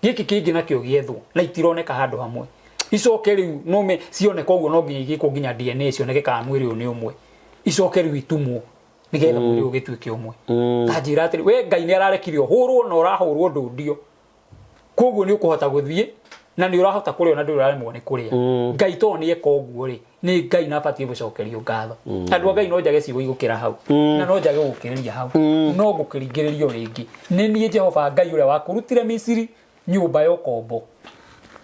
gĩkĩ kĩngĩ nakĩo gĩethwo na itironeka handũ hamwe. Icoke rĩu no me cioneka ũguo no nginya igĩkwo nginya DNA cioneke kana mwĩrĩ ũyũ nĩ ũmwe. Icoke rĩu itumwo nĩgetha mwĩrĩ ũyũ ũgĩtuĩke ũmwe. Ta njĩra atĩrĩ, we Ngai nĩ ararekire ũhũrwo na ũrahũrwo ndũndio. Koguo nĩ ũkũhota gũthiĩ na nĩ ũrahota kũrĩa na ndũrĩ ũraremwo nĩ kũrĩa. Ngai to nĩ eka ũguo rĩ, nĩ Ngai na abatiĩ gũcokerio ngatho. Andũ a Ngai no njage ciugo igũkĩra hau, na no njage gũkĩrĩria hau, no ngũkĩringĩrĩrio rĩngĩ. Nĩ niĩ Jehova Ngai ũrĩa wakũrutire Misiri, nyũmba ya ũkombo.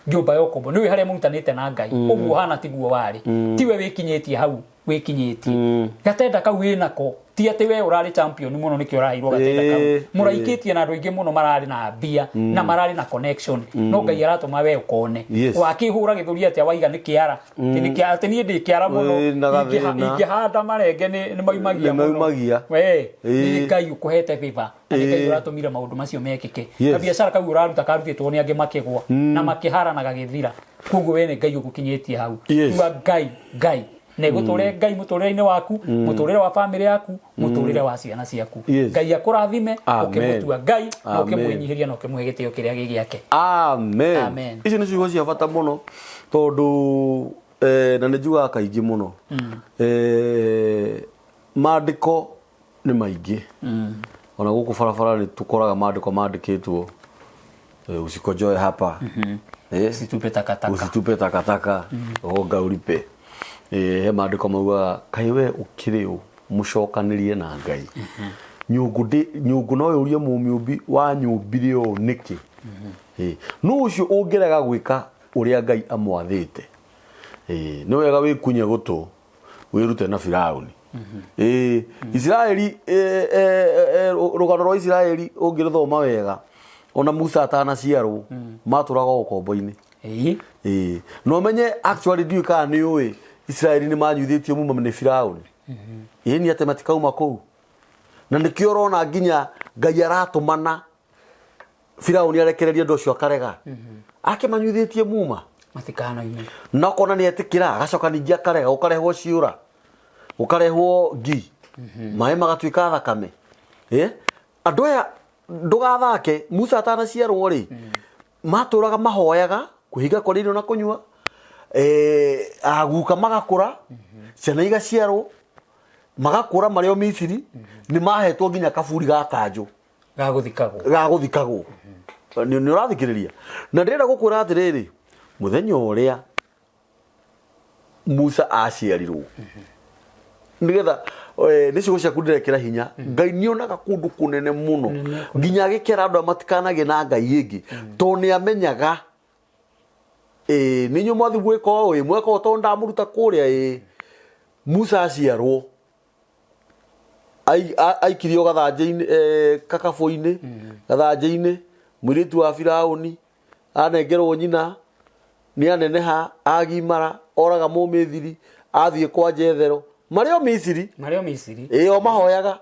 Nyũmba ya ũkombo. Nĩ ũĩ harĩa mũrutanĩte na Ngai. Ũguo ũhana tiguo warĩ. Tiwe wĩkinyĩtie hau wĩkinyĩtie. Gatenda kau wĩnako, ti atĩ we ũrarĩ champion mũno nĩkĩo ũraheirwo gatenda kau. Mũraikĩtie na andũ aingĩ mũno mararĩ na mbia na mararĩ na connection. No Ngai aratũma we ũkone. Yes. Wakĩhũra gĩthũri atĩa waiga nĩ kĩara. Atĩ nĩ kĩara, atĩ niĩ ndĩ kĩara mũno. Wĩ na gathĩna. Ingĩhanda marenge nĩ maumagia Nĩ mũno. maumagia. We, nĩ Ĩĩ. Ngai ũkũhete favor. Na nĩ Ngai Ĩĩ. ũratũmire maũndũ macio mekĩke. Yes. Kabiacara kau ũraruta karutĩtwo nĩ angĩ makĩgwa na makĩhara na gagĩthira. Koguo we nĩ Ngai ũgũkinyĩtie hau. Yes. Tua Ngai, Ngai. Na ĩgũtũre Ngai mũtũrĩre-inĩ waku, mũtũrĩre wa famĩlĩ yaku, mũtũrĩre wa ciana ciaku. Yes. Ngai akũrathime, Amen. ũkĩmũtua Ngai, na Amen. ũkĩmwĩnyihĩria na ũkĩmũhe gĩtĩo kĩrĩa gĩ gĩake. Amen. Amen. Icio nĩ ciugo cia bata mũno tondũ na nĩ njugaga kaingĩ mũno. Maandĩko nĩ maingĩ. Ona gũkũ barabara nĩ tũkoraga maandĩko mandĩkĩtwo, usikojoe hapa. Usitupe takataka. Usitupe takataka. Oga ulipe. He maandĩko maugaga kaĩ we ũkĩrĩ ũ mũcokanĩrie na Ngai. Nyũngũ no yũrie mũmĩũmbi wa nyũmbire ũũ nĩkĩ? Nũ ũcio ũngĩrega gwĩka ũrĩa Ngai amwathĩte? Nĩ wega wĩkunye gũtũ wĩrute na Firaũni. Isiraeli, rũgano rwa Isiraeli ũngĩrũthoma wega, Ona Musa atanaciarwo matũraga o ũkombo-inĩ. Ĩĩ. Ĩĩ. Na ũmenye actually ndiũĩ kana nĩ ũĩ Isiraeli nĩ manyuithĩtio muma nĩ Firaũni. Ĩĩ nĩ atĩ matikauma kũu. Na nĩkĩo ũrona nginya Ngai aratũmana Firaũni arekererie andũ acio akarega. Akĩmanyuithĩtie muma. Matikanoime. Na ũkona nĩ etĩkĩra agacoka ningĩ akarega gũkarehwo ciũra. Gũkarehwo ngi. Maĩ magatuĩka thakame. Ĩĩ. Andũ aya ndũgathake Musa atanaciarwo rĩ matũraga mahoyaga kwĩhinga kũrĩa irio na kũnyua eh, aguka magakũra ciana igaciarwo magakũra marĩ o Misiri nĩ mahetwo nginya kaburi ga kanjũ Ga gũthikagwo. Ga gũthikagwo. Nĩ nĩ ũrathikĩrĩria? Na ndĩrenda gũkwĩra atĩrĩrĩ, mũthenya ũrĩa Musa aciarirwo nigetha eh, nĩ ciugo ciaku ndĩrekĩra hinya. Ngai nĩ onaga kũndũ kũnene mũno nginya agĩkera andũ aya matikanagĩe na ngai ĩngĩ tondũ nĩ amenyaga ĩĩ nĩ inyuĩ mwathiĩ gwĩka ũũ ĩ mweka ũũ tondũ ndamũruta kũrĩa ĩĩ. Musa aciarwo aikirio gathanjĩ-inĩ eh, kakabũ-inĩ gathanjĩ-inĩ mũirĩtu wa Firaũni anengerwo nyina nĩ aneneha agimara oraga mũmĩthiri athiĩ kwa Jethero marĩ o Misiri. Marĩ o Misiri. Ĩĩ o mahoyaga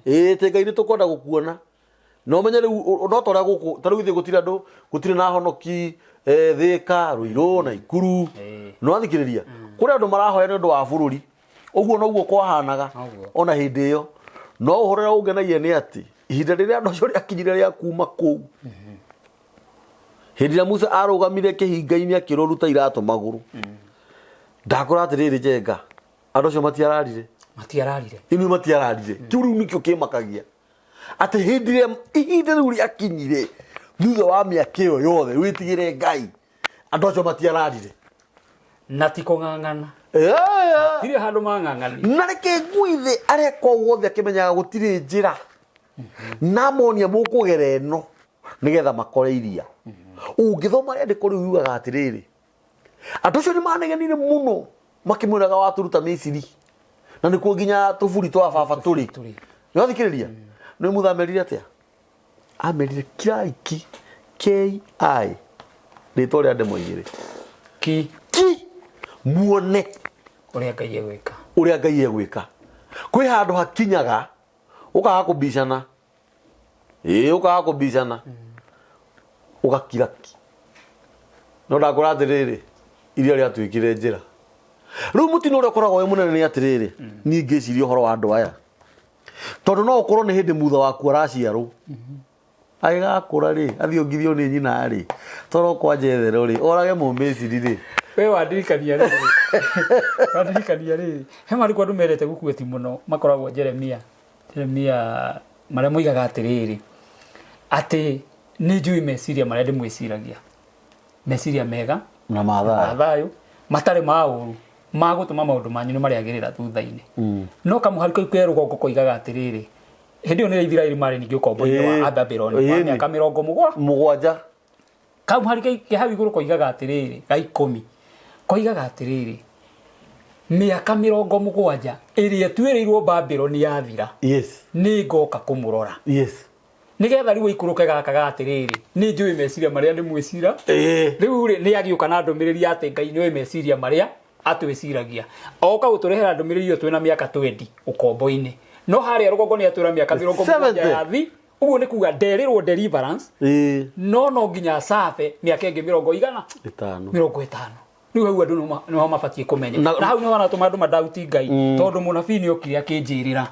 ĩĩ tĩ Ngai nĩ tũkwenda gũkuona na ũmenye rĩu no ta ũrĩa gũkũ ta rĩu ithuĩ gũtirĩ andũ gũtirĩ na honoki eh, Thĩka Rũirũ na Ikuru. Nĩ wathikĩrĩria kũrĩ andũ marahoya nĩ ũndũ wa bũrũri ũguo noguo kwahanaga. Noguo. Ona hĩndĩ ĩyo no ũhoro ũrĩa ũngenagia nĩ atĩ ihinda rĩrĩa andũ acio rĩakinyire rĩa kuma kũu hĩndĩ ĩrĩa Musa arũgamire kĩhinga-inĩ akĩrũruta iratũ magũrũ ndakora atĩrĩrĩ Njenga andũ acio matiararire. Matiararire. Inĩ matiararire kĩu rĩu nĩkĩo kĩmakagia atĩ hĩndĩ ĩrĩa ihinda rĩu rĩakinyire thutha wa mĩaka ĩyo yothe wĩtigĩre Ngai andũ acio matiararire. Na ti kũng'ang'ana. Eh, tirĩ handũ mang'ang'ani. Na reke ngui thĩ areka ũguo wothe akĩmenyaga gũtirĩ njĩra na monia mũkũgera ĩno nĩgetha makore iria. Ũngĩthoma rĩandĩko rĩu yugaga atĩrĩrĩ andũ acio nĩ manegenire mũno makĩmwĩraga watũruta Misiri na nĩkuo nginya tũburi twa baba tũrĩ. Tũrĩ. Nĩwathikĩrĩria nĩ Mutha amerire atĩa? Amerire kirai ki ki rĩtwa rĩa ndemwa igĩrĩ. Ki. Ki muone ũrĩa Ngai egwĩka. Ũrĩa Ngai egwĩka. Kwĩ handũ hakinyaga ũkaga kũbicana ĩĩ ũkaga kũbicana ũgakira ki no ndakwĩra atĩrĩrĩ iria rĩatuĩkire njĩra. Rĩu mũtino ũrĩa ũkoragwo wĩ mũnene nĩ atĩrĩrĩ niĩ ngĩciria ũhoro wa andũ aya tondũ no ũkorwo nĩ hĩndĩ mutha waku araciarwo agĩgakũra rĩ athiĩ ongithio nĩ nyina rĩ toro kwa Jethero rĩ orage mũmĩciri rĩ. We wandirikania rĩrĩ wandirikania rĩrĩ he marĩkũ andũ mendete gũkuĩti mũno makoragwo Jeremia Jeremia marĩa moigaga atĩrĩrĩ atĩ nĩ njũĩ meciria marĩa ndĩmwĩciragia meciria mega na mathayo ma thayũ matarĩ ma ũru ma gũtũma maũndũ manyu nĩ marĩagĩrĩra thutha-inĩ. No kamũhari kau ke rũgongo koigaga atĩrĩrĩ hĩndĩ ĩyo nĩ Isiraeli marĩ ningĩ ũkombo-inĩ wa Ababuloni wa mĩaka 70. 7. Kamũhari ke hau igũrũ koigaga atĩrĩrĩ ga 10 koigaga atĩrĩrĩ mĩaka 70 ĩrĩa ĩtuĩrĩirwo Babuloni yathira nĩ ngoka kũmũrora nĩgetha rĩu aikũrũke gaka ga atĩrĩrĩ nĩ njũĩ meciria marĩa ndĩmwĩcira. Rĩu rĩ nĩ agĩũka na ndũmĩrĩri ya atĩ Ngai nĩoĩ meciria marĩa atwĩciragia oka gũtũrehera ndũmĩrĩri ĩyo twĩna mĩaka 20 ũkombo-inĩ no harĩa rũgongo nĩ atwĩra mĩaka 70 yathi ũguo nĩ kuga nderĩrwo deliverance no no nginya sabe mĩaka ĩngĩ mĩrongo igana 50 50. Rĩu hau andũ nĩho mabatiĩ kũmenya na hau nĩho haratũma andũ madauti Ngai tondũ mũnabii nĩ okire akĩnjĩrĩra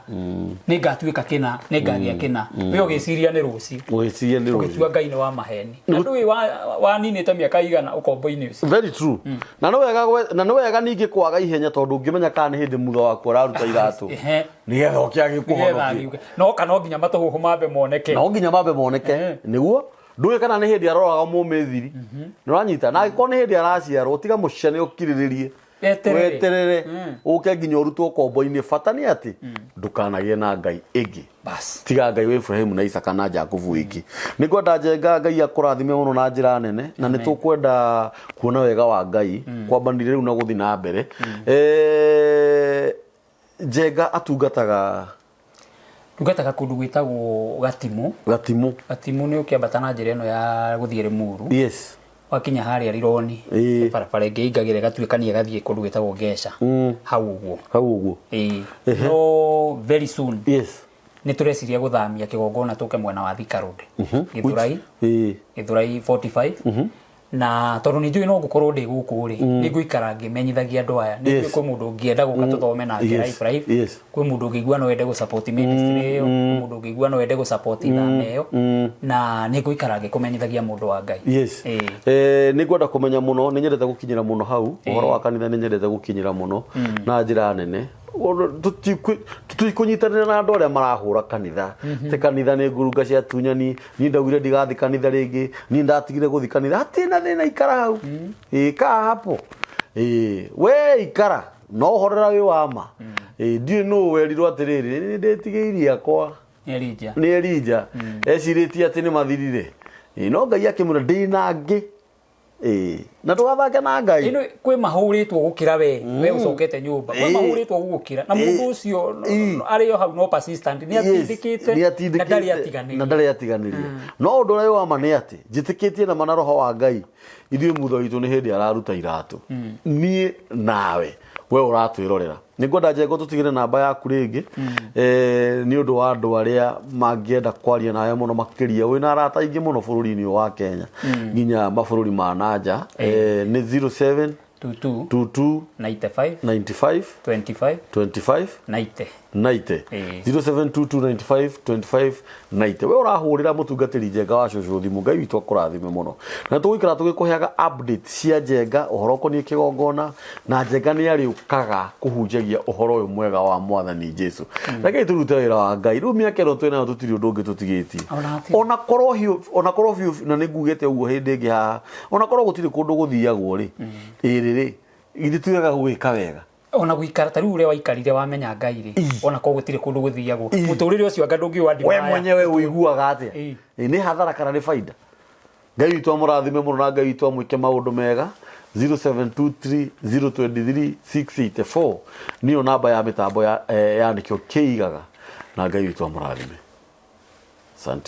nĩ ngatuĩka kĩna nĩ ngagĩa kĩna we ũgĩciria nĩ rũciũ. Ũgĩciria nĩ rũciũ. Ũgĩtua Ngai nĩ wa maheni na ndũĩ waninĩte mĩaka igana ũkombo-inĩ ũcio. Very true. Na nĩ wega na nĩ wega ningĩ kwaga ihenya tondũ ũngĩmenya kana nĩ hĩndĩ mutha waku araruta iratũ nĩgetha oke nĩgetha agĩkũhonokie. Agĩũke no kana no nginya matũhũhũ mambe moneke. No nginya mambe moneke nĩguo ndũĩ kana nĩ hĩndĩ aroraga mũmĩthiri nĩ ũranyita na angĩkorwo nĩ hĩndĩ araciarwo tiga mũcene ũkirĩrĩrie. Weterere. Weterere ũke nginya ũrutwo kombo-inĩ bata nĩ atĩ ndũkanagĩe na ngai ĩngĩ Bas. Tiga Ngai wa Ibrahimu na Isaka na Jakubu wiki. Nĩ ngwenda Njenga Ngai akũrathime mũno na njĩra nene na nĩ tũkwenda kuona wega wa Ngai kwambanire rĩu na gũthiĩ na mbere. Njenga atungataga Ndungataga kũndũ gwĩtagwo Gatimu. Gatimu. Gatimu nĩ ũkĩambata na njĩra ĩno ya gũthiĩ Limuru. Yes. Wakinya harĩa Rironi, barabara ĩngĩ ĩingagĩra ĩgatuĩkania ĩgathiĩ kũndũ gwĩtagwo Ngeca. Hau ũguo. Hau ũguo. Ĩĩ. No very soon. Yes. Nĩ tũreciria gũthamia kĩgongona tũke mwena wa Thika Road. Gĩthũrai. Gĩthũrai 45. Na tondũ nĩ njũĩ no ngũkorwo ndĩ gũkũ rĩ, nĩ ngũikara ngĩmenyithagia andũ aya. Nĩ njũĩ kwĩ mũndũ ũngĩenda gũka tũthome nake live live. Kwĩ mũndũ ũngĩigua no ende gũ-support ministry ĩyo, kwĩ mũndũ ũngĩigua no ende gũ-support ithama ĩyo. Na nĩ ngũikara ngĩkũmenyithagia mũndũ wa Ngai. Yes. Nĩ ngwenda kũmenya mũno, nĩ nyendete gũkinyĩra mũno hau, ũhoro wa kanitha nĩ nyendete gũkinyĩra mũno na njĩra nene. Tũtikũnyitanĩra na andũ arĩa marahũra kanitha. Ti kanitha nĩ ngurunga cia tunyani, niĩ ndaugire ndigathiĩ kanitha rĩngĩ, niĩ ndatigire gũthiĩ kanitha. Hatirĩ na thĩna, ikara hau. Ĩĩ, kaa hapo. Ĩĩ, we ikara, no horera wĩ wa ma. Ĩĩ, ndiũĩ nũ werirwo atĩrĩrĩ, nĩ ndĩtigĩirie akwa. Nĩ Elija. Nĩ Elija. Ecirĩtie atĩ nĩ mathirire. Ĩĩ, no Ngai akĩmwĩra ndĩ na angĩ. Ĩĩ, na ndũgathake na Ngai. Ĩno kwĩ mahũrĩtwo gũkĩra we, we ũcokete nyũmba. Kwĩ mahũrĩtwo gũgũkĩra. Na mũndũ ũcio arĩ o hau no persistent, nĩ atindĩkĩte na ndarĩ atiganĩria. Na ndarĩ atiganĩria. No ũndũ ũrĩa wĩ wa ma nĩ atĩ, njĩtĩkĩtie na ma na roho wa Ngai, ithuĩ mutha witũ nĩ hĩndĩ araruta iratũ. Niĩ nawe, we ũratwĩrorera. Nĩ ngwenda Njengo tũtigĩre namba yaku rĩngĩ nĩ ũndũ wa andũ arĩa mangĩenda kwaria nawe mũno makĩria. Wĩna arata aingĩ mũno bũrũri-inĩ ũyũ wa Kenya, nginya mabũrũri ma na nja. Nĩ 07 22 22 95 95 25 25 90. 90. 0722 95 25 90. We ũrahũrĩra mũtungatĩri Njenga wa cũcũ thimũ, Ngai witũ akũrathime mũno. Na tũgũikara tũgĩkũheaga update cia Njenga, ũhoro ũkoniĩ kĩgongona, na Njenga nĩ arĩũkaga kũhunjagia ũhoro ũyũ mwega wa Mwathani Jesu. Rekei tũrute wĩra wa Ngai. Rĩu mĩaka ĩno twĩ nayo tũtirĩ ũndũ ũngĩ tũtigĩtie. Ona hatirĩ. Ona korwo hiũ, ona korwo biũ, na nĩ ngugĩte ũguo hĩndĩ ĩngĩ haha, ona korwo gũtirĩ kũndũ gũthiagwo rĩ, ĩrĩ rĩ, githĩ ti wega gwĩka wega? Ona gũikara ta rĩu ũrĩa waikarire wamenya Ngai rĩ, ona korwo gũtirĩ kũndũ gũthiagwo, mũtũrĩre ũcio anga ndũngĩũa We mwenyewe ũiguaga atĩa? Nĩ hathara kana nĩ baida? Ngai witũ amũrathime mũno na Ngai witũ amwĩke maũndũ mega. 0723023684 nĩyo namba ya mĩtambo ya nĩkĩo kĩigaga, na Ngai witũ amũrathime. Asante.